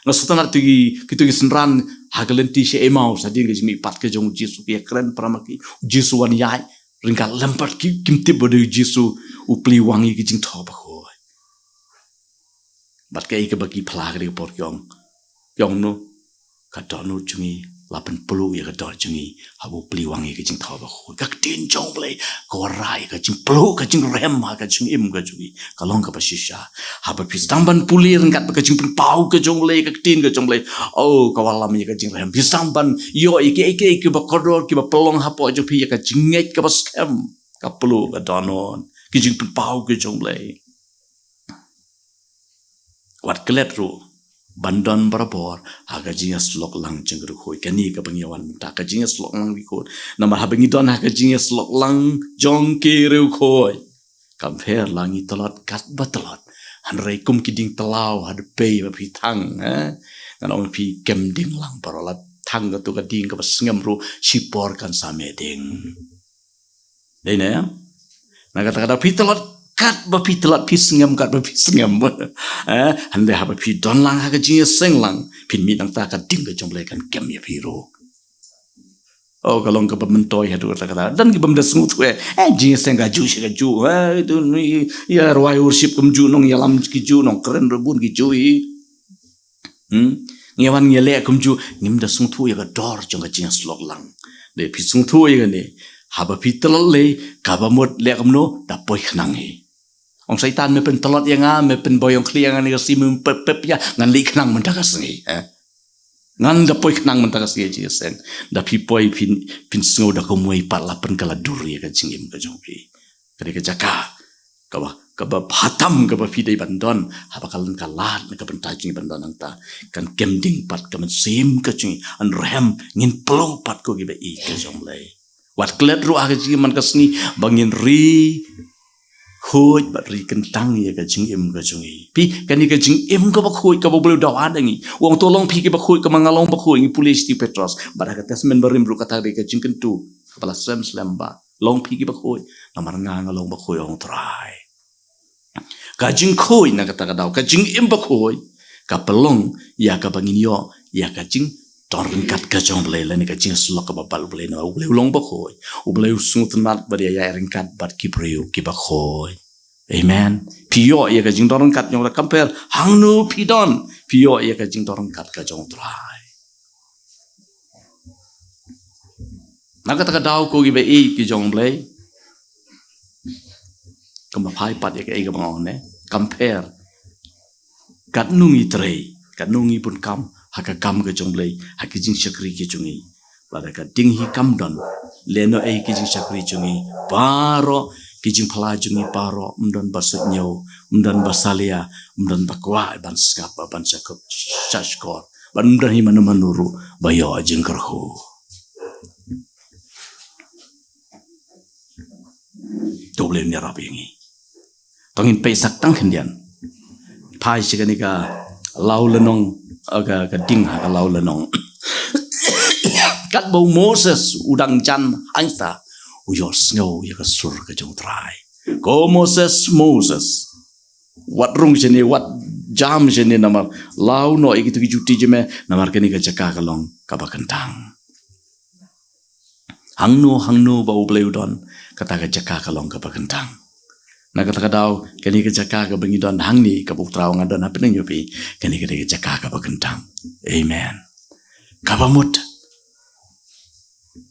Nga sngewtynnat tu ki, kitu ki synran ha ka lynti sha Emmaus, hadien ka jingmihpat ka jong u Jisu, ki ïakren para ma ki, u Jisu u wan ïaid ryngkat lem bad ki, kim tip ba dei u Jisu, u plie wang ïa ki jingthoh bakhuid. Bad kaei kaba ki phla ka dei ka por ki ong, ki ong no, ka dohnud jong ngi la pynpluh ïa ka dohnud jong ngi haba u plie wang ïa ka jingthoh bakhuid. Ka ktien jong u Blei ka wanrah ïa ka jingpluh, ka jingrhem ha ka jingim ka jong ngi. Ka long kaba shisha. Haba phi sdang ban pule ryngkat bad ka jingpynpaw ka jong u Blei, ka ktien ka jong u Blei, oh, ka wanlam ïa ka jingrhem. Phi sdang ban ïoh ïa kiei kiei kiba kordor, kiba pynlong hapoh jong phi, ïa ka jingngeit kaba skhem, ka pluh, ka dohnud, ka jingpynpaw ka jong u Blei. Wat klet ruh ban don barabor ha ka jingïasyllok lang jong ka riewkhuid. Kane kaba ngi wan mynta, ka jingïasyllok lang riewkhuid. Namar haba ngi don ha ka jingïasyllok lang jong ka riewkhuid, kam pher la ngi tlot katba tlot. Hynrei kum ki dieng tlaw ha dpei ba phi thang, eh? Ngan ong phi kem dieng lang baroh, la thang kato ka dieng kaba sngem ruh, shipor kan sa meh dieng. Dei ne? Na kata ka daw phi tlot katba phi tlot, phi sngem katba phi sngem. Eh, hynrei haba phi don lang ha ka jingïaseng lang, phin mih nangta ka dieng ka jong u Blei kan kem ïa phi ruh. Oh, ka long kaba myntoi haduh katta katta. Don ki bym da sngewthuh, eh, jingïaseng kajuh shi kajuh. Eh, tu ni, ïa rwai worship kumjuh nong, ïalam kijuh nong, kren ruh bun kijuh hi. Hmm? Ngi wan ngi leh kumjuh, ngim da sngewthuh ïa ka dor jong ka jingïasyllok lang. Dei phi sngewthuh ïa kane, haba phi tlot lei, kaba mut leh kumno, da poi khnang hi. Ong Saitan, me pyntlot ïa nga, me pynboi ong khlieh ïa nga ne ka sngi, me pep pep ïa, ngan leit khnang mynta ka sngi, eh. Ngan da poi khnang mynta ka sngi, jingïaseng. Da phi poi phin, phin sngew da kumwei pat la pynkylla dur ïa ka jingim ka jong phi. Ka dei ka jaka kaba, kaba bha tam kaba phi dei ban don, haba ka lynka lad na ka bynta jong ngi ban don hangta. Kan kem ding pat ka mynsiem ka jong ngi, yn rhem, ngin pynlong pat ko kiba ïeit ka jong U Blei. Wat klet ruh ha ka jingim man ka sngi, ba ngin ri khuid bad ri kyntang ïa ka jingim ka jong ngi. Phi, kane ka jingim kaba khuid kaba U Blei u dawa da ngi. U ong to long phi kiba khuid, kaba nga long ba khuid, ngi pule sha Petros. Bad ha ka Testament Barim ruh kata ka dei ka jingkyntu kaba la slem slem ba long phi kiba khuid, namar nga nga long ba khuid, ong Trai. Ka jingkhuid na kata ka daw, ka jingim ba khuid, ka pynlong ïa kaba ngin ïoh ïa ka jingdon ryngkat ka jong U Blei, lane ka jingïasyllok kaba bha bad U Blei, namar U Blei u long ba khuid. U Blei u sngewtynnat bad ïa ïaid ryngkat bad ki briew kiba khuid. Amen. Phi ïoh ïa ka jingdon ryngkat jong U Blei, compare hangno phi don, phi ïoh ïa ka jingdon ryngkat ka jong U Trai. Na kata ka daw ko kiba ïeit ki jong U Blei, kumba phai pat ïa kaei kaba nga ong ne, compare. Katno ngi trei, katno ngi bun kam ha ka kam ka jong U Blei, ha ki jingshakri ki jong ngi. Lada ka ding hi kam don, lehnohei ki jingshakri jong ngi baroh, ki jingphla jong ngi baroh, ym don ba suidñiew, ym don ba salia, ym don ba kwah ban sngap, ban shakor, shashkor, bad ym don hi mano mano ruh ba ïoh jingkyrkhu. To U Blei un ïarap ïa ngi. To ngin peit sak tang khyndiat. Phai sha kane ka law lynnong, eh, ka, ka ding ha ka law lynnong. Katba u Moses u dang jan hangta, u ïohsngew ïa ka sur ka jong U Trai. Ko Moses, Moses, wat rung shane, wat jam shane, namar law noh ïa kito ki juti jong me, namar kane ka jaka ka long kaba kyntang. Hangno hangno ba U Blei u don, kata ka jaka ka long kaba kyntang. Na kata ka daw, kane ka jaka kaba ngi don hangne, kaba U Trai u ong nga don hapdeng jong phi, kane ka dei ka jaka kaba kyntang. Amen. Kaba mut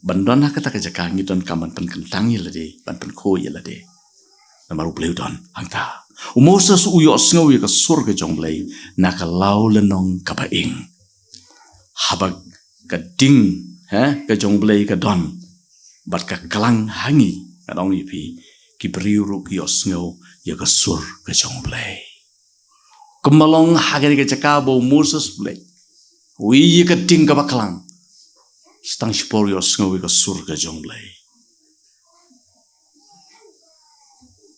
ban don ha kata ka jaka, ngi donkam ban pynkyntang ïa lade, ban pynkhuid ïa lade. Namar U Blei u don hangta. U Moses u ïohsngew ïa ka sur ka jong U Blei na ka law lynnong kaba ïng. Haba ka ding, eh, ka jong U Blei ka don, bad ka klang ha ngi, ngan ong ïa phi, ki briew ruh ki ïohsngew ïa ka sur ka jong U Blei. Kumba long ha kane ka jaka ba u Moses, U Blei u ïohi ïa ka ding kaba klang. Sa tang shipor u ïohsngew ïa ka sur ka jong U Blei.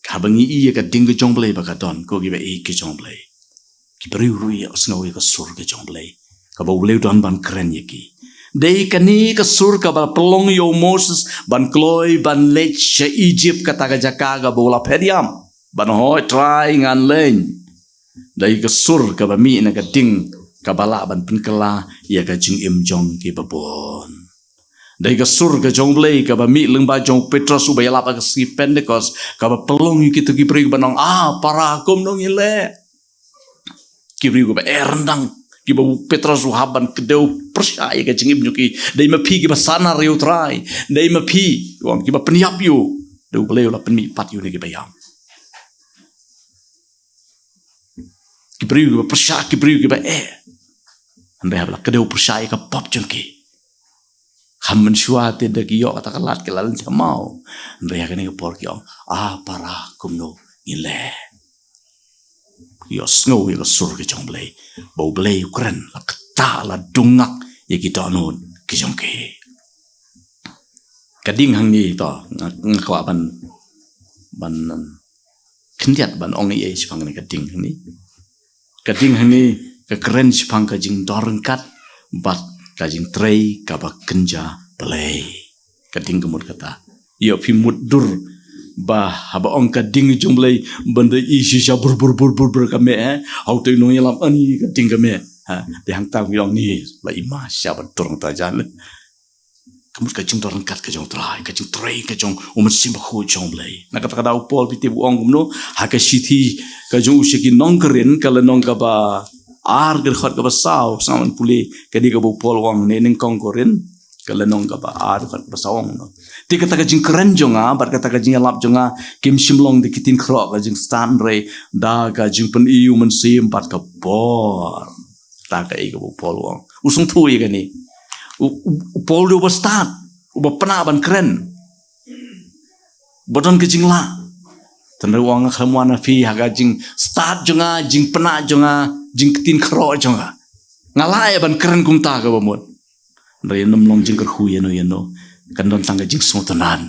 Haba ngi ïohi ïa ka ding ka jong U Blei ba ka don, ko kiba ïeit ka jong U Blei, ki briew ruh ki ïohsngew ïa ka sur ka jong U Blei, kaba U Blei u don ban kren ïa ki. Dei kane ka sur kaba pynlong ïa u Moses ban kloi ban leit sha Egypt, kata ka jaka kaba u la phet ïam. Ban hoi, Trai, ngan leit. Dei ka sur kaba mih na ka ding kaba lah ban pynkylla ïa ka jingim jong kiba bun. Dei ka sur ka jong U Blei kaba mih lyngba jong u Petros uba ïalap ha ka sngi Pentekost, kaba pynlong ïa kito ki briew ban ong, ah, para, kumno ngin leh? Ki briew kiba eh ryndang, kiba u Petros u hap ban kdew pyrshah ïa ka jingim jong ki. Dei ma phi kiba sahnariew Trai, dei ma phi, u ong, kiba pynïap ïa u. Dei U Blei u la pynmih pat ïa u na kiba ïap. Ki briew kiba pyrshah, ki briew kiba eh. Hynrei haba la kdew pyrshah ïa ka pop jong ki, kham mynshuwa te da ki ïoh kata ka lad ki la lynti ha maw. Hynrei ha kane ka por ki ong, ah, para, kumno ngin leh? Ki ïohsngew ïa ka sur ka jong U Blei, ba U Blei u kren, la ktah, la dungak ïa ki dohnud ki jong ki. Ka ding hangne to, nga, nga kwah ban, ban, um, khyndiat ban ong ei ei shaphang kane ka ding hangne. Ka ding hangne ka kren shaphang ka jingdon ryngkat bad ka jingtrei kaba kynja Blei. Ka ding ka mut kata. Ïoh phi mutdur ba haba ong ka ding jong U Blei, ban da i shisha bur bur bur bur bur ka meh, eh. Hau te nongïalam ani ka ding ka meh. Ha, te hangta ong ïong ni la i ma sha ban turang ta jan. Ka mut ka jingdon ryngkat ka jong U Trai, ka jingtrei ka jong U Mynsiem Bakhuid jong U Blei. Na kata ka daw u Paul phi tip u ong kumno ha ka shithi ka jong u sha ki nong Korinth, ka lynnong kaba ar ka dkhot kaba saw, sngap ban pule, ka dei kaba u Paul u ong, ne nyngkong Korinth, ka lynnong kaba ar dkhot kaba saw u ong, no. Te kata ka jingkren jong nga, bad kata ka jingïalap jong nga, kim shym long da ki ktien khroh ka jingstad hynrei, da ka jingpyni u Mynsiem bad ka bor. Kata kaei kaba u Paul u ong. U sngewthuh ïa kane. U, u, u Paul u dei uba stad, uba pynah ban kren. Ba don ka jinglah. Tang u ong nga khlem wan ha phi ha ka jingstad jong nga, jingpynah jong nga, jingktien khroh jong nga. Nga lah ïa ban kren kumta kaba mut. Hynrei ym long jingkyrkhu ïano ïano. Kan don tang ka jingsngewtynnad.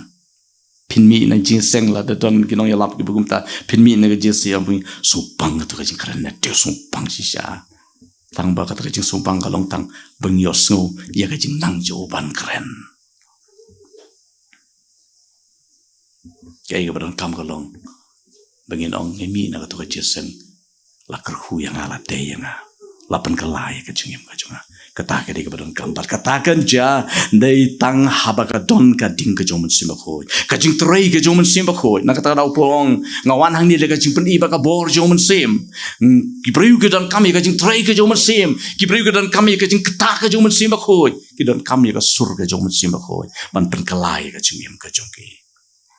Phin mih na jingseng lada don ki nongïalap kiba kumta. Phin mih na ka jingseng, phin sngewbang kato ka jingkren, na te sngewbang shisha. Tang ba kata ka jingsngewbang ka long tang ba ngi ïohsngew ïa ka jingnang jong u ban kren. Kaei kaba donkam ka long ba ngin ong, ngi mih na kato ka jingseng, la kyrkhu ïa nga, la dei ïa nga, la pynkylla ïa ka jingim ka jong nga. Kata ka dei kaba donkam, bad kata kan jia dei tang haba ka don ka ding ka jong u Mynsiem Bakhuid, ka jingtrei ka jong u Mynsiem Bakhuid. Na kata ka daw u Paul u ong, nga wan hangne da ka jingpyni bad ka bor jong u Mynsiem. Hmm, ki briew ki donkam ïa ka jingtrei ka jong u Mynsiem, ki briew ki donkam ïa ka jingktah ka jong u Mynsiem Bakhuid, ki donkam ïa ka sur ka jong u Mynsiem Bakhuid ban pynkylla ïa ka jingim ka jong ki.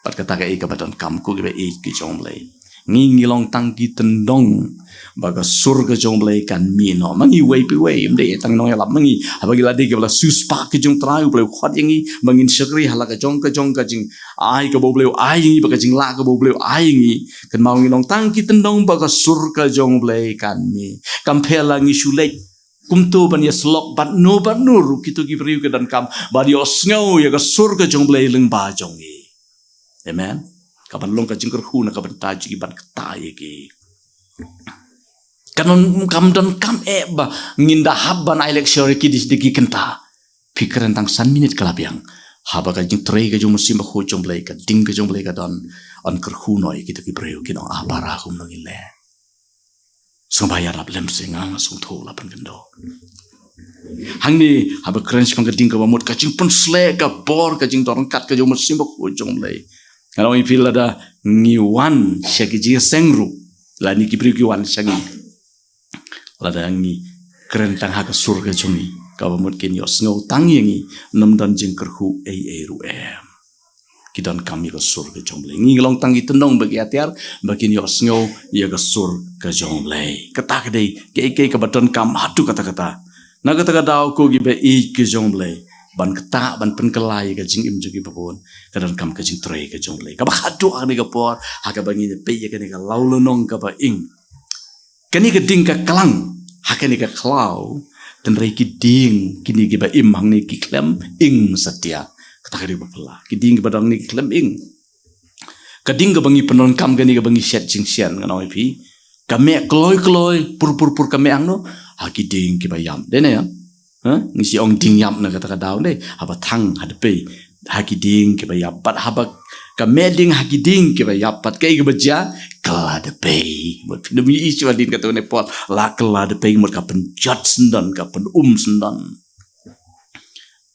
Bad kata kaei kaba donkam, ko kiba ïeit ki jong u Blei, ngi, ngi long tang ki tyndong ba ka sur ka jong u Blei kan mih noh. Ma ngi uwei pa uwei, ym dei tang nongïalap, ma ngi, haba ngi la dei kiba la siewspah ka jong u Trai, u Blei u khot ïa ngi ba ngin shakri ha la ka jong ka jong ka jingai kaba u Blei u ai ïa ngi, bad ka jinglah kaba u Blei u ai ïa ngi. Kynmaw, ngi long tang ki tyndong ba ka sur ka jong u Blei kan mih. Kam pher la ngi shu leit kumto ban ïasyllok bad no bad no ruh, kito ki briew ki donkam ban ïohsngew ïa ka sur ka jong u Blei lyngba jong ngi. Amen. Kaban long ka jingkyrkhu na ka bynta jong ki ban ktah ïa ki. Kan don, kam donkam eh ba ngin da hap ban ai lecture ïa ki da ki kynta. Phi kren tang san minit ka la biang. Haba ka jingtrei ka jong u Mynsiem Bakhuid jong u Blei, ka ding ka jong u Blei ka don, yn kyrkhu noh ïa kito ki briew, kin ong, Aba Trai, kumno ngin leh? Sngewbha ïarap lem seh, nga nga sngewthuh la pynkyndoh. Hangne haba kren shaphang ka ding kaba mut, ka jingpynshlur, ka bor, ka jingdon ryngkat ka jong u Mynsiem Bakhuid jong u Blei. Nga ong ïa phi, lada ngi wan sha ki jingïaseng ruh, lane ki briew ki wan sha ngi, lada ngi kren tang ha ka sur ka jong ngi, kaba mut kin ïohsngew tang ïa ngi, ym don jingkyrkhu ei ei ruh em. Ki donkam ïa ka sur ka jong u Blei. Ngi long tang ki tyndong ba ki ïatiar ba kin ïohsngew ïa ka sur ka jong u Blei. Kata ka dei kaei kaei kaba donkam haduh katta katta. Na kata ka daw, ko kiba ïeit ki jong u Blei, ban ktah, ban pynkylla ïa ka jingim jong kiba bun, ka donkam ka jingtrei ka jong u Blei. Kaba haduh ha kane ka por, ha kaba ngi peit ïa kane ka law lynnong kaba ing, kane ka ding ka klang ha kane ka khlaw, hynrei ki dieng kine kiba im hangne ki khlem ing satia. Kata ka dei ba phylla. Ki dieng kiba don hangne ki khlem ing. Ka ding kaba ngi pyndonkam, kane kaba ngi shet jingshet, ngan ong ïa phi, ka meh kloi kloi, pur pur pur ka meh hangno? Ha ki dieng kiba ïap. Dei ne em? Ha? Ngi shu ong dieng ïap na kata ka daw, dei. Haba thang ha dpei, ha ki dieng kiba ïap. Bad haba ka meh dieng ha ki dieng kiba ïap, bad kaei kaba jia? Ka la dpei. Mut phi nym ïohi shuh hadien kata, ne Paul, la ka la dpei, mut ka pynjot syndon, ka pyn-um syndon.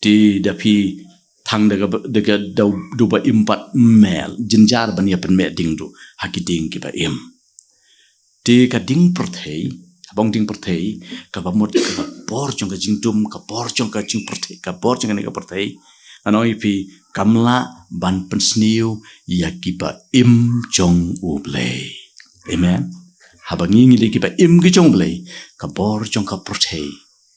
Te da phi thang da kaba, da ka, da, da uba im pat, mel jynjar ban ïa pynmeh dieng ruh ha ki dieng kiba im. Te ka ding pyrthei, haba ong ding pyrthei, kaba mut ka bor jong ka jingdum, ka bor jong ka jingpyrthei, ka bor jong kane ka pyrthei, ngan ong ïa phi, kam lah ban pynsniew ïa kiba im jong u Blei. Amen. Haba ngi ngi dei kiba im ki jong u Blei, ka bor jong ka pyrthei,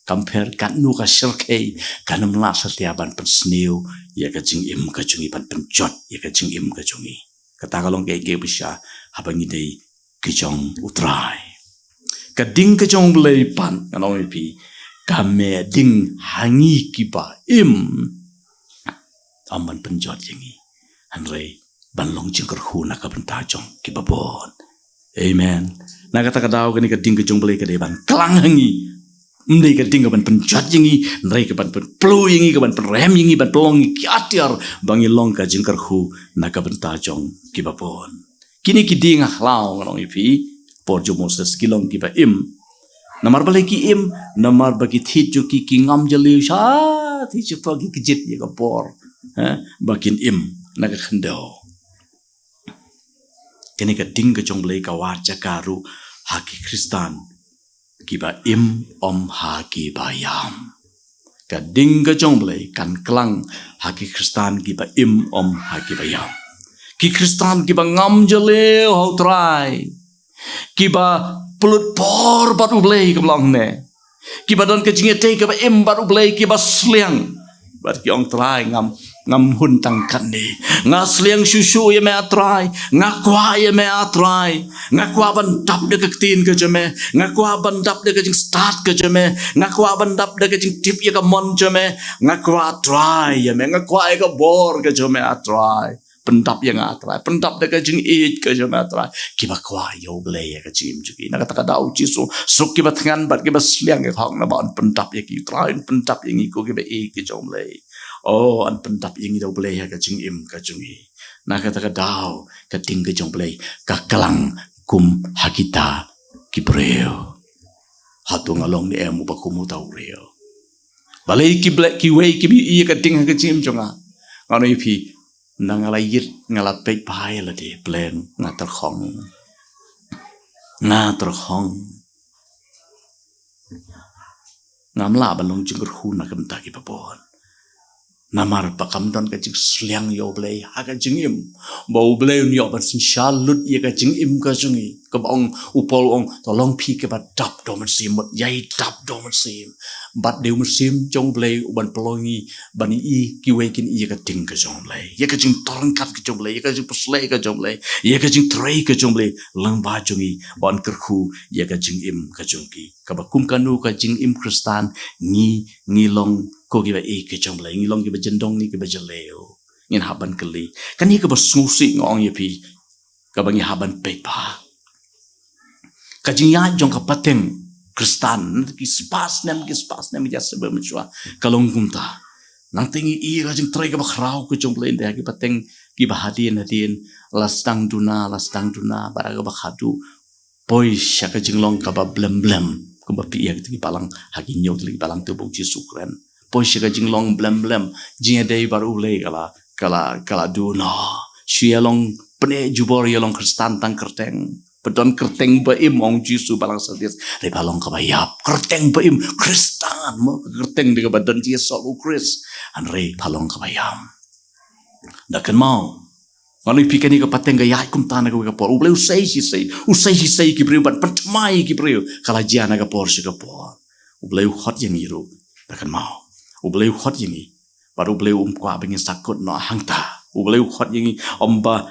kam pher katno ka shyrkhei, kan ym lah satia ban pynsniew ïa ka jingim ka jong ngi, ban pynjot ïa ka jingim ka jong ngi. Kata ka long kaei kaei ba shisha haba ngi dei ki jong u Trai. Ka ding ka jong u Blei pat, ngan ong ïa phi, ka meh dieng ha ngi kiba im. Ym ban pynjot ïa ngi, hynrei ban long jingkyrkhu na ka bynta jong kiba bun. Amen. Na kata ka daw, kane ka ding ka jong u Blei ka dei ban klang ha ngi. Ym dei ka ding ka ban pynjot ïa ngi, hynrei ka ban pynpluh ïa ngi, ka ban pynrem ïa ngi, ban pynlong ïa ngi ki atiar ba ngin long ka jingkyrkhu na ka bynta jong kiba bun. Kine ki dieng ha khlaw, ngan ong ïa phi, por jong u Moses, ki long kiba im. Namar balei ki im? Namar ba ki thied jong ki ki ngam jylliew sha thied, shapoh ki kjit ïa ka bor, eh, ba kin im na ka khyndew. Kane ka ding ka jong u Blei ka wad jaka ruh ha ki Khristan. Kiba im ym ha kiba ïam. Ka ding ka jong U Blei kan klang ha ki Khristan kiba im ym ha kiba ïam. Ki Khristan kiba ngam jylliew ha U Trai. Kiba pynlut por bad U Blei, kiba long ne. Kiba don ka jingïatei kaba im bad U Blei, kiba sliang. Bad ki ong, Trai, ngam, ngam hun tang katne. Nga sliang shuh shuh ïa me, A Trai. Nga kwah ïa me, A Trai. Nga kwah ban dap da ka ktien ka jong me. Nga kwah ban dap da ka jingstad ka jong me. Nga kwah ban dap da ka jingtip ïa ka mon jong me. Nga kwah, Trai, ïa me. Nga kwah ïa ka bor ka jong me, A Trai. Pyndap ïa nga, A Trai. Pyndap da ka jingïeit ka jong me, A Trai. Kiba kwah ïa U Blei ïa ka jingim jong ki. Na kata ka daw, U Jisu, suk kiba thngan bad kiba sliang ïa ka hok, naba yn pyndap ïa ki, Trai, yn pyndap ïa ngi ko kiba ïeit ka jong U Blei. Oh, yn pyndap ïa ngi da U Blei ïa ka jingim ka jong ngi. Na kata ka daw, ka ding ka jong U Blei ka klang kum ha kita ki briew. Hato nga long ne em uba kum uta u briew? Balei ki Blei, kiwei kiba ïohi ïa ka ding ha ka jingim jong nga? Nga ong ïa phi, na nga la ïit, nga la peit bha ïa lade, Blei, nga tyrkhong. Nga tyrkhong. Ngam lah ban long jingkyrkhu na ka bynta kiba bun. Namar ba kam don ka jingsliang ïa U Blei ha ka jingim. Ba U Blei un ïoh ban synshar lut ïa ka jingim ka jong ngi. Kaba ong u Paul, ong, to long phi kiba dap da U Mynsiem, mut ïai dap da U Mynsiem. Bad dei U Mynsiem jong U Blei uban pynlong ngi ban ïohi, kiwei kin ïohi ïa ka ding ka jong U Blei, ïa ka jingtyrkhong ka jong U Blei, ïa ka jingpyrshlei ka jong U Blei, ïa ka jingtrei ka jong U Blei lyngba jong ngi, ban kyrkhu ïa ka jingim ka jong ki. Kaba kum kano ka jingim Khristan, ngi, ngi long ko kiba ïeit ka jong U Blei, ngi long kiba jyndong ne kiba jylliew. Ngin hap ban kylli. Kane kaba sngewsih nga ong ïa phi, kaba ngi hap ban peit bha. Ka jingïaid jong ka pateng Khristan, ki spah snem, ki spah snem, ki spah snem, ki spah snem mynshuwa, ka long kumta. Nangta ngi ïohi ka jingtrei kaba khraw ka jong U Blei, hynrei ha ki pateng kiba hadien hadien, la sdang duna, la sdang duna, bad ha kaba khatduh, poi sha ka jinglong kaba blem blem, kumba phi ïohi ha kita ki balang, ha ki hynñiew tylli ki balang kiba U Jisu u kren. Poi sha ka jinglong blem blem, jingïadei bad U Blei ka la, ka la, ka la duh noh. Shu ïalong, pyneh jubor ïalong Khristan tang kyrteng. Phi don kyrteng ba im, ong Jisu, balang Sardis. Hynrei pha long kaba ïap. Kyrteng ba im, Khristan mo, kyrteng da kaba don jingïasoh u Khrist. Hynrei pha long kaba ïap. Da kynmaw. Nga ong ïa phi, kane ka pateng ka ïaid kumta na kawei ka por. U Blei u sei shisei, u sei shisei ki briew, ban pynthymmai ki briew. Ka la jia na ka por sha ka por. U Blei u khot ïa ngi ruh. Da kynmaw. U Blei u khot ïa ngi. Bad U Blei um kwah ba ngin sa kut noh hangta. U Blei u khot ïa ngi ym ba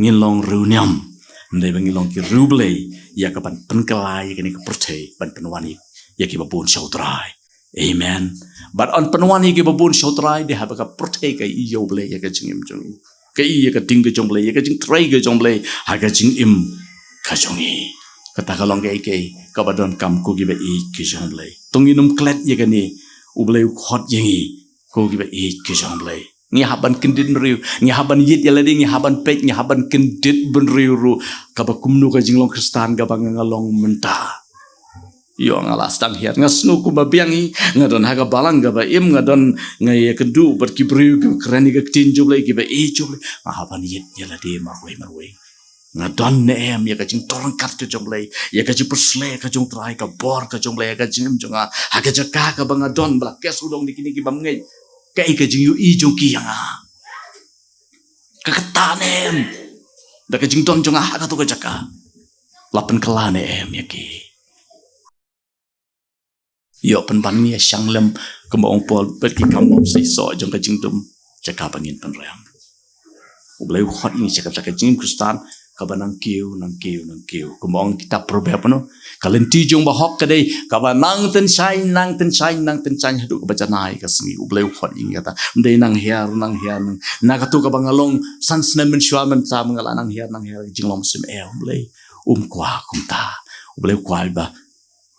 ngin long riewniam. Hynrei ba ngin long ki riewblei, ïa kaban pynkylla ïa kane ka pyrthei, ban pynwan ïa kiba bun sha U Trai. Amen. Bad yn pynwan ïa kiba bun sha U Trai, dei haba ka pyrthei ka ïohi ïa U Blei ïa ka jingim jong ngi. Ka ïohi ïa ka ding ka jong U Blei, ïa ka jingtrei ka jong U Blei ha ka jingim ka jong ngi. Kata ka long kaei kaei kaba donkam, ko kiba ïeit ka jong U Blei. To ngin ym klet ïa kane, U Blei u khot ïa ngi ko kiba ïeit ka jong U Blei. Ngi hap ban kyndit bynriew, ngi hap ban ïit ïa lade, ngi hap ban peit, ngi hap ban kyndit bynriew ruh. Kaba kumno ka jinglong Khristan kaba nga, nga long mynta? Ïoh, nga la sdang hiar, nga sngew kumba biang hi, nga don ha ka balang kaba im, nga don, nga ïakynduh bad ki briew kiba kren ïa ka ktien jong U Blei, kiba ïeit jong U Blei. Nga hap ban ïit ïa lade marwei marwei. Nga don ne em ïa ka jingtyrkhong ka jong U Blei, ïa ka jingpyrshlei ka jong U Trai, ka bor ka jong U Blei ha ka jingim jong nga, ha ka jaka kaba nga don, ba la kiew sawdong da kine ki bymngeit? Kaei ka jingïohi jong ki ïa nga? Ka ktah ne em da ka jingdon jong nga ha kato ka jaka? La pynkylla ne em ïa ki? Ïoh, pynban ngi ïa shang lem, kumba ong Paul, bad ki kam bym seisoh jong ka jingdum, jaka ba ngin pynrem. U Blei u khot ïa ngi sha kata ka jingim Khristan kaba nang kiew, nang kiew, nang kiew. Kumba ong kitab Proverb, no? Ka lynti jong u bahok ka dei kaba nang tyngshaiñ, nang tyngshaiñ, nang tyngshaiñ haduh kaba janai ka sngi. U Blei u khot ïa ngi kata. Ym dei nang hiar, nang hiar, nang, na kato kaba nga long san snem mynshuwa mynta, nga la nang hiar, nang hiar, ka jinglong mynsiem, eh, U Blei um kwah kumta. U Blei u kwah ba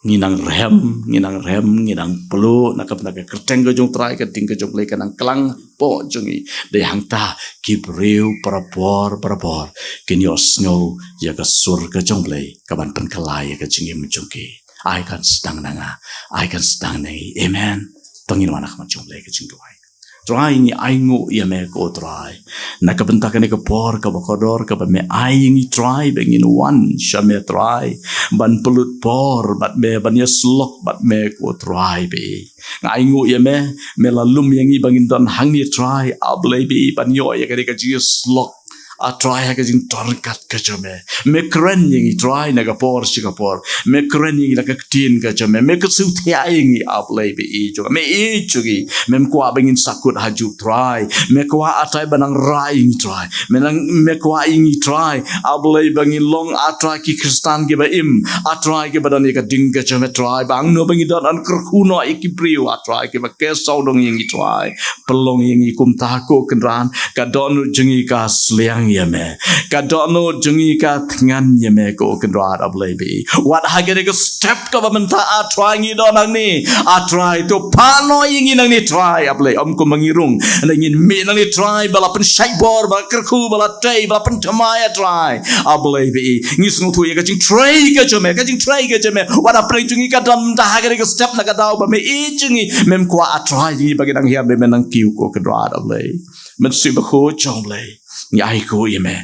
ngi nang rhem, ngi nang rhem, ngi nang pynlut na ka, na ka kyrteng ka jong U Trai, ka ding ka jong U Blei ka nang klang hapoh jong ngi. Dei hangta ki briew barabor barabor kin ïohsngew ïa ka sur ka jong U Blei kaban pynkylla ïa ka jingim jong ki. Ai kan sdang na nga, ai kan sdang na ngi. Amen. To ngin wan ha khmat jong U Blei ha ka jingduwai. Trai, ngi ainguh ïa me ko Trai. Na ka bynta kane ka por kaba kordor kaba me ai ïa ngi Trai, ba ngin wan sha me Trai, ban pynlut por bad me, ban ïasyllok bad me ko Trai ba ïeit. Nga ainguh ïa me, me la lum ïa ngi ba ngin don hangne Trai, A Blei ba ïeit, ban ïoh ïa kane ka jingïasyllok, A Trai, ha ka jingtrei ryngkat ka jong me. Me kren ïa ngi Trai na ka por sha ka por. Me kren ïa ngi na ka ktien ka jong me. Me kyrsiew thiah ïa ngi, A Blei ba ïeit jong nga. Me ïeit jong ngi. Mem kwah ba ngin sahkut hajuh Trai. Me kwah A Trai ba nang rah ïa ngi Trai. Me nang, me kwah ïa ngi Trai, A Blei, ba ngin long A Trai ki Khristan kiba im, A Trai, kiba don ïa ka ding ka jong me Trai. Ba hangno ba ngi don, yn kyrkhu noh ïa ki briew A Trai, kiba kyrsiew dong ïa ngi Trai. Pynlong ïa ngi kumta ko Kynrad. Ka dohnud jong ngi ka sliang ïa me. Ka dohnud jong ngi ka thngan ïa me ko Kynrad, A Blei ba ïeit. Wat ha kane ka step kaba mynta A Trai ngi don nangne, A Trai, to phah noh ïa ngi nangne Trai, A Blei. Ym kumba ngi rung. Hynrei ngin mih nangne Trai, ba la pynshait bor, ba la kyrkhu, ba la tei, ba la pynthymmai A Trai, A Blei ba ïeit. Ngi sngewthuh ïa ka jingtrei ka jong me, ka jingtrei ka jong me. Wat hapdeng jong ngi ka don mynta ha kane ka step na ka daw ba me ïeit jong ngi. Mem kwah A Trai jong ngi ba ngi nang hiar, me nang kiew ko Kynrad, A Blei. Mynsiem Bakhuid jong U Blei, ngi ainguh ïa me.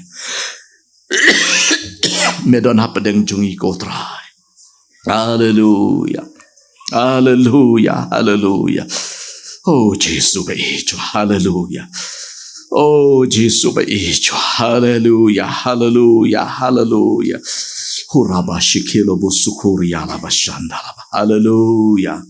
Me don hapdeng jong ngi ko Trai. Haleluya. Haleluya. Haleluya. O Jisu ba ïeit. Haleluya. O Jisu ba ïeit. Haleluya. Haleluya. Haleluya. Huraba shikilo busukuri alaba shandalaba. Haleluya.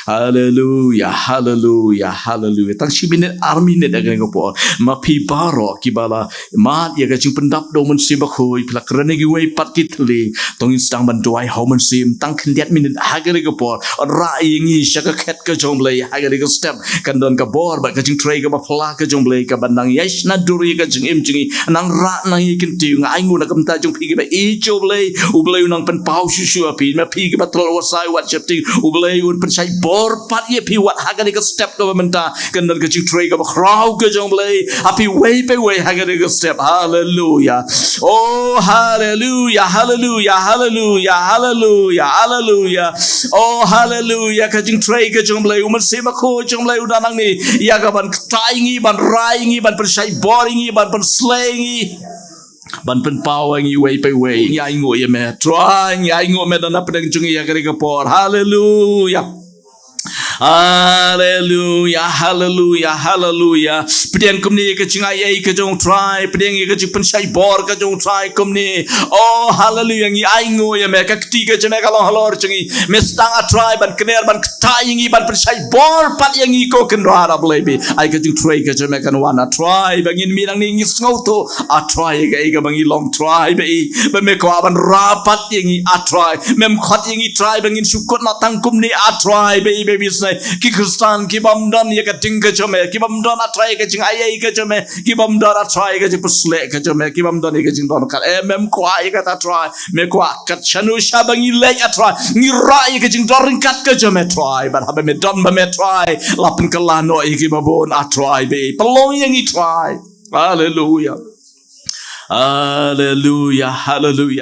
Haleluya. Haleluya. Haleluya. Tang shi minit, ar minit ha kane ka por. Ma phi baroh kiba la mad ïa ka jingpyndap da U Mynsiem Bakhuid, phi la kren ïa kiwei pat ki thylliej. To ngin sdang ban duwai ha U Mynsiem tang khyndiat minit ha kane ka por. Rah ïa ngi sha ka khet ka jong U Blei ha kane ka step. Kan don ka bor bad ka jingtrei kaba phylla ka jong U Blei, kaban nang ïaishna dur ïa ka jingim jong ngi. Nang rah, nang ïa kyntiew. Nga ainguh na ka bynta jong phi kiba ïeit jong U Blei. U Blei un nang pynpaw shuh shuh ïa phi. Ma phi kiba tlot wat sai wat sheptieng, U Blei un pynshait bor pat ïa phi wat ha kane ka step kaba mynta. Kan don ka jingtrei kaba khraw ka jong U Blei ha phi wei pa wei ha kane ka step. Haleluya. Oh, haleluya, haleluya, haleluya, haleluya, haleluya. Oh, haleluya. Ka jingtrei ka jong U Blei, U Mynsiem Bakhuid jong U Blei u don nangne. Ïa kaban ktai ngi, ban rai ngi, ban pynshait bor ngi, ban pynslei ngi, ban pynpaw ngi wei pa wei. Ngi ainguh ïa me Trai, ngi ainguh me don hapdeng jong ngi ïa kane ka por. Haleluya. Haleluya, haleluya, haleluya. Pdiang kumne ïa ka jingai ei ka jong U Trai, pdiang ïa ka jingpynshait bor ka jong U Trai kumne. Oh, haleluya, ngi ainguh ïa me, ka kti ka jong me ka long halor jong ngi. Me sdang A Trai ban kner, ban ktai ïa ngi, ban pynshait bor pat ïa ngi ko Kynrad, A Blei ba ïeit. Ai ka jingtrei ka jong me kan wan A Trai, ba ngin mih nangne ngi sngewthuh A Trai ïa kaei kaba ngi long Trai ba ïeit. Ba me kwah ban rah pat ïa ngi A Trai. Mem khot ïa ngi Trai ba ngin shu kut noh tang kumne A Trai ba ïeit, ba ïeit. Ki Khristan kibym don ïa ka ding ka jong me, kibym don A Trai ïa ka jingai ei ka jong me, kibym don A Trai ïa ka jingpynshlur ka jong me, kibym don ïa ka jingdon ryngkat. Em, mem kwah ïa kata Trai. Me kwah kat shano sha ba ngi leit A Trai, ngi rah ïa ka jingdon ryngkat ka jong me Trai. Bad haba me don bad me Trai, la pynkylla noh ïa kiba bun A Trai ba ïeit. Pynlong ïa ngi Trai. Haleluya. Haleluya, haleluya.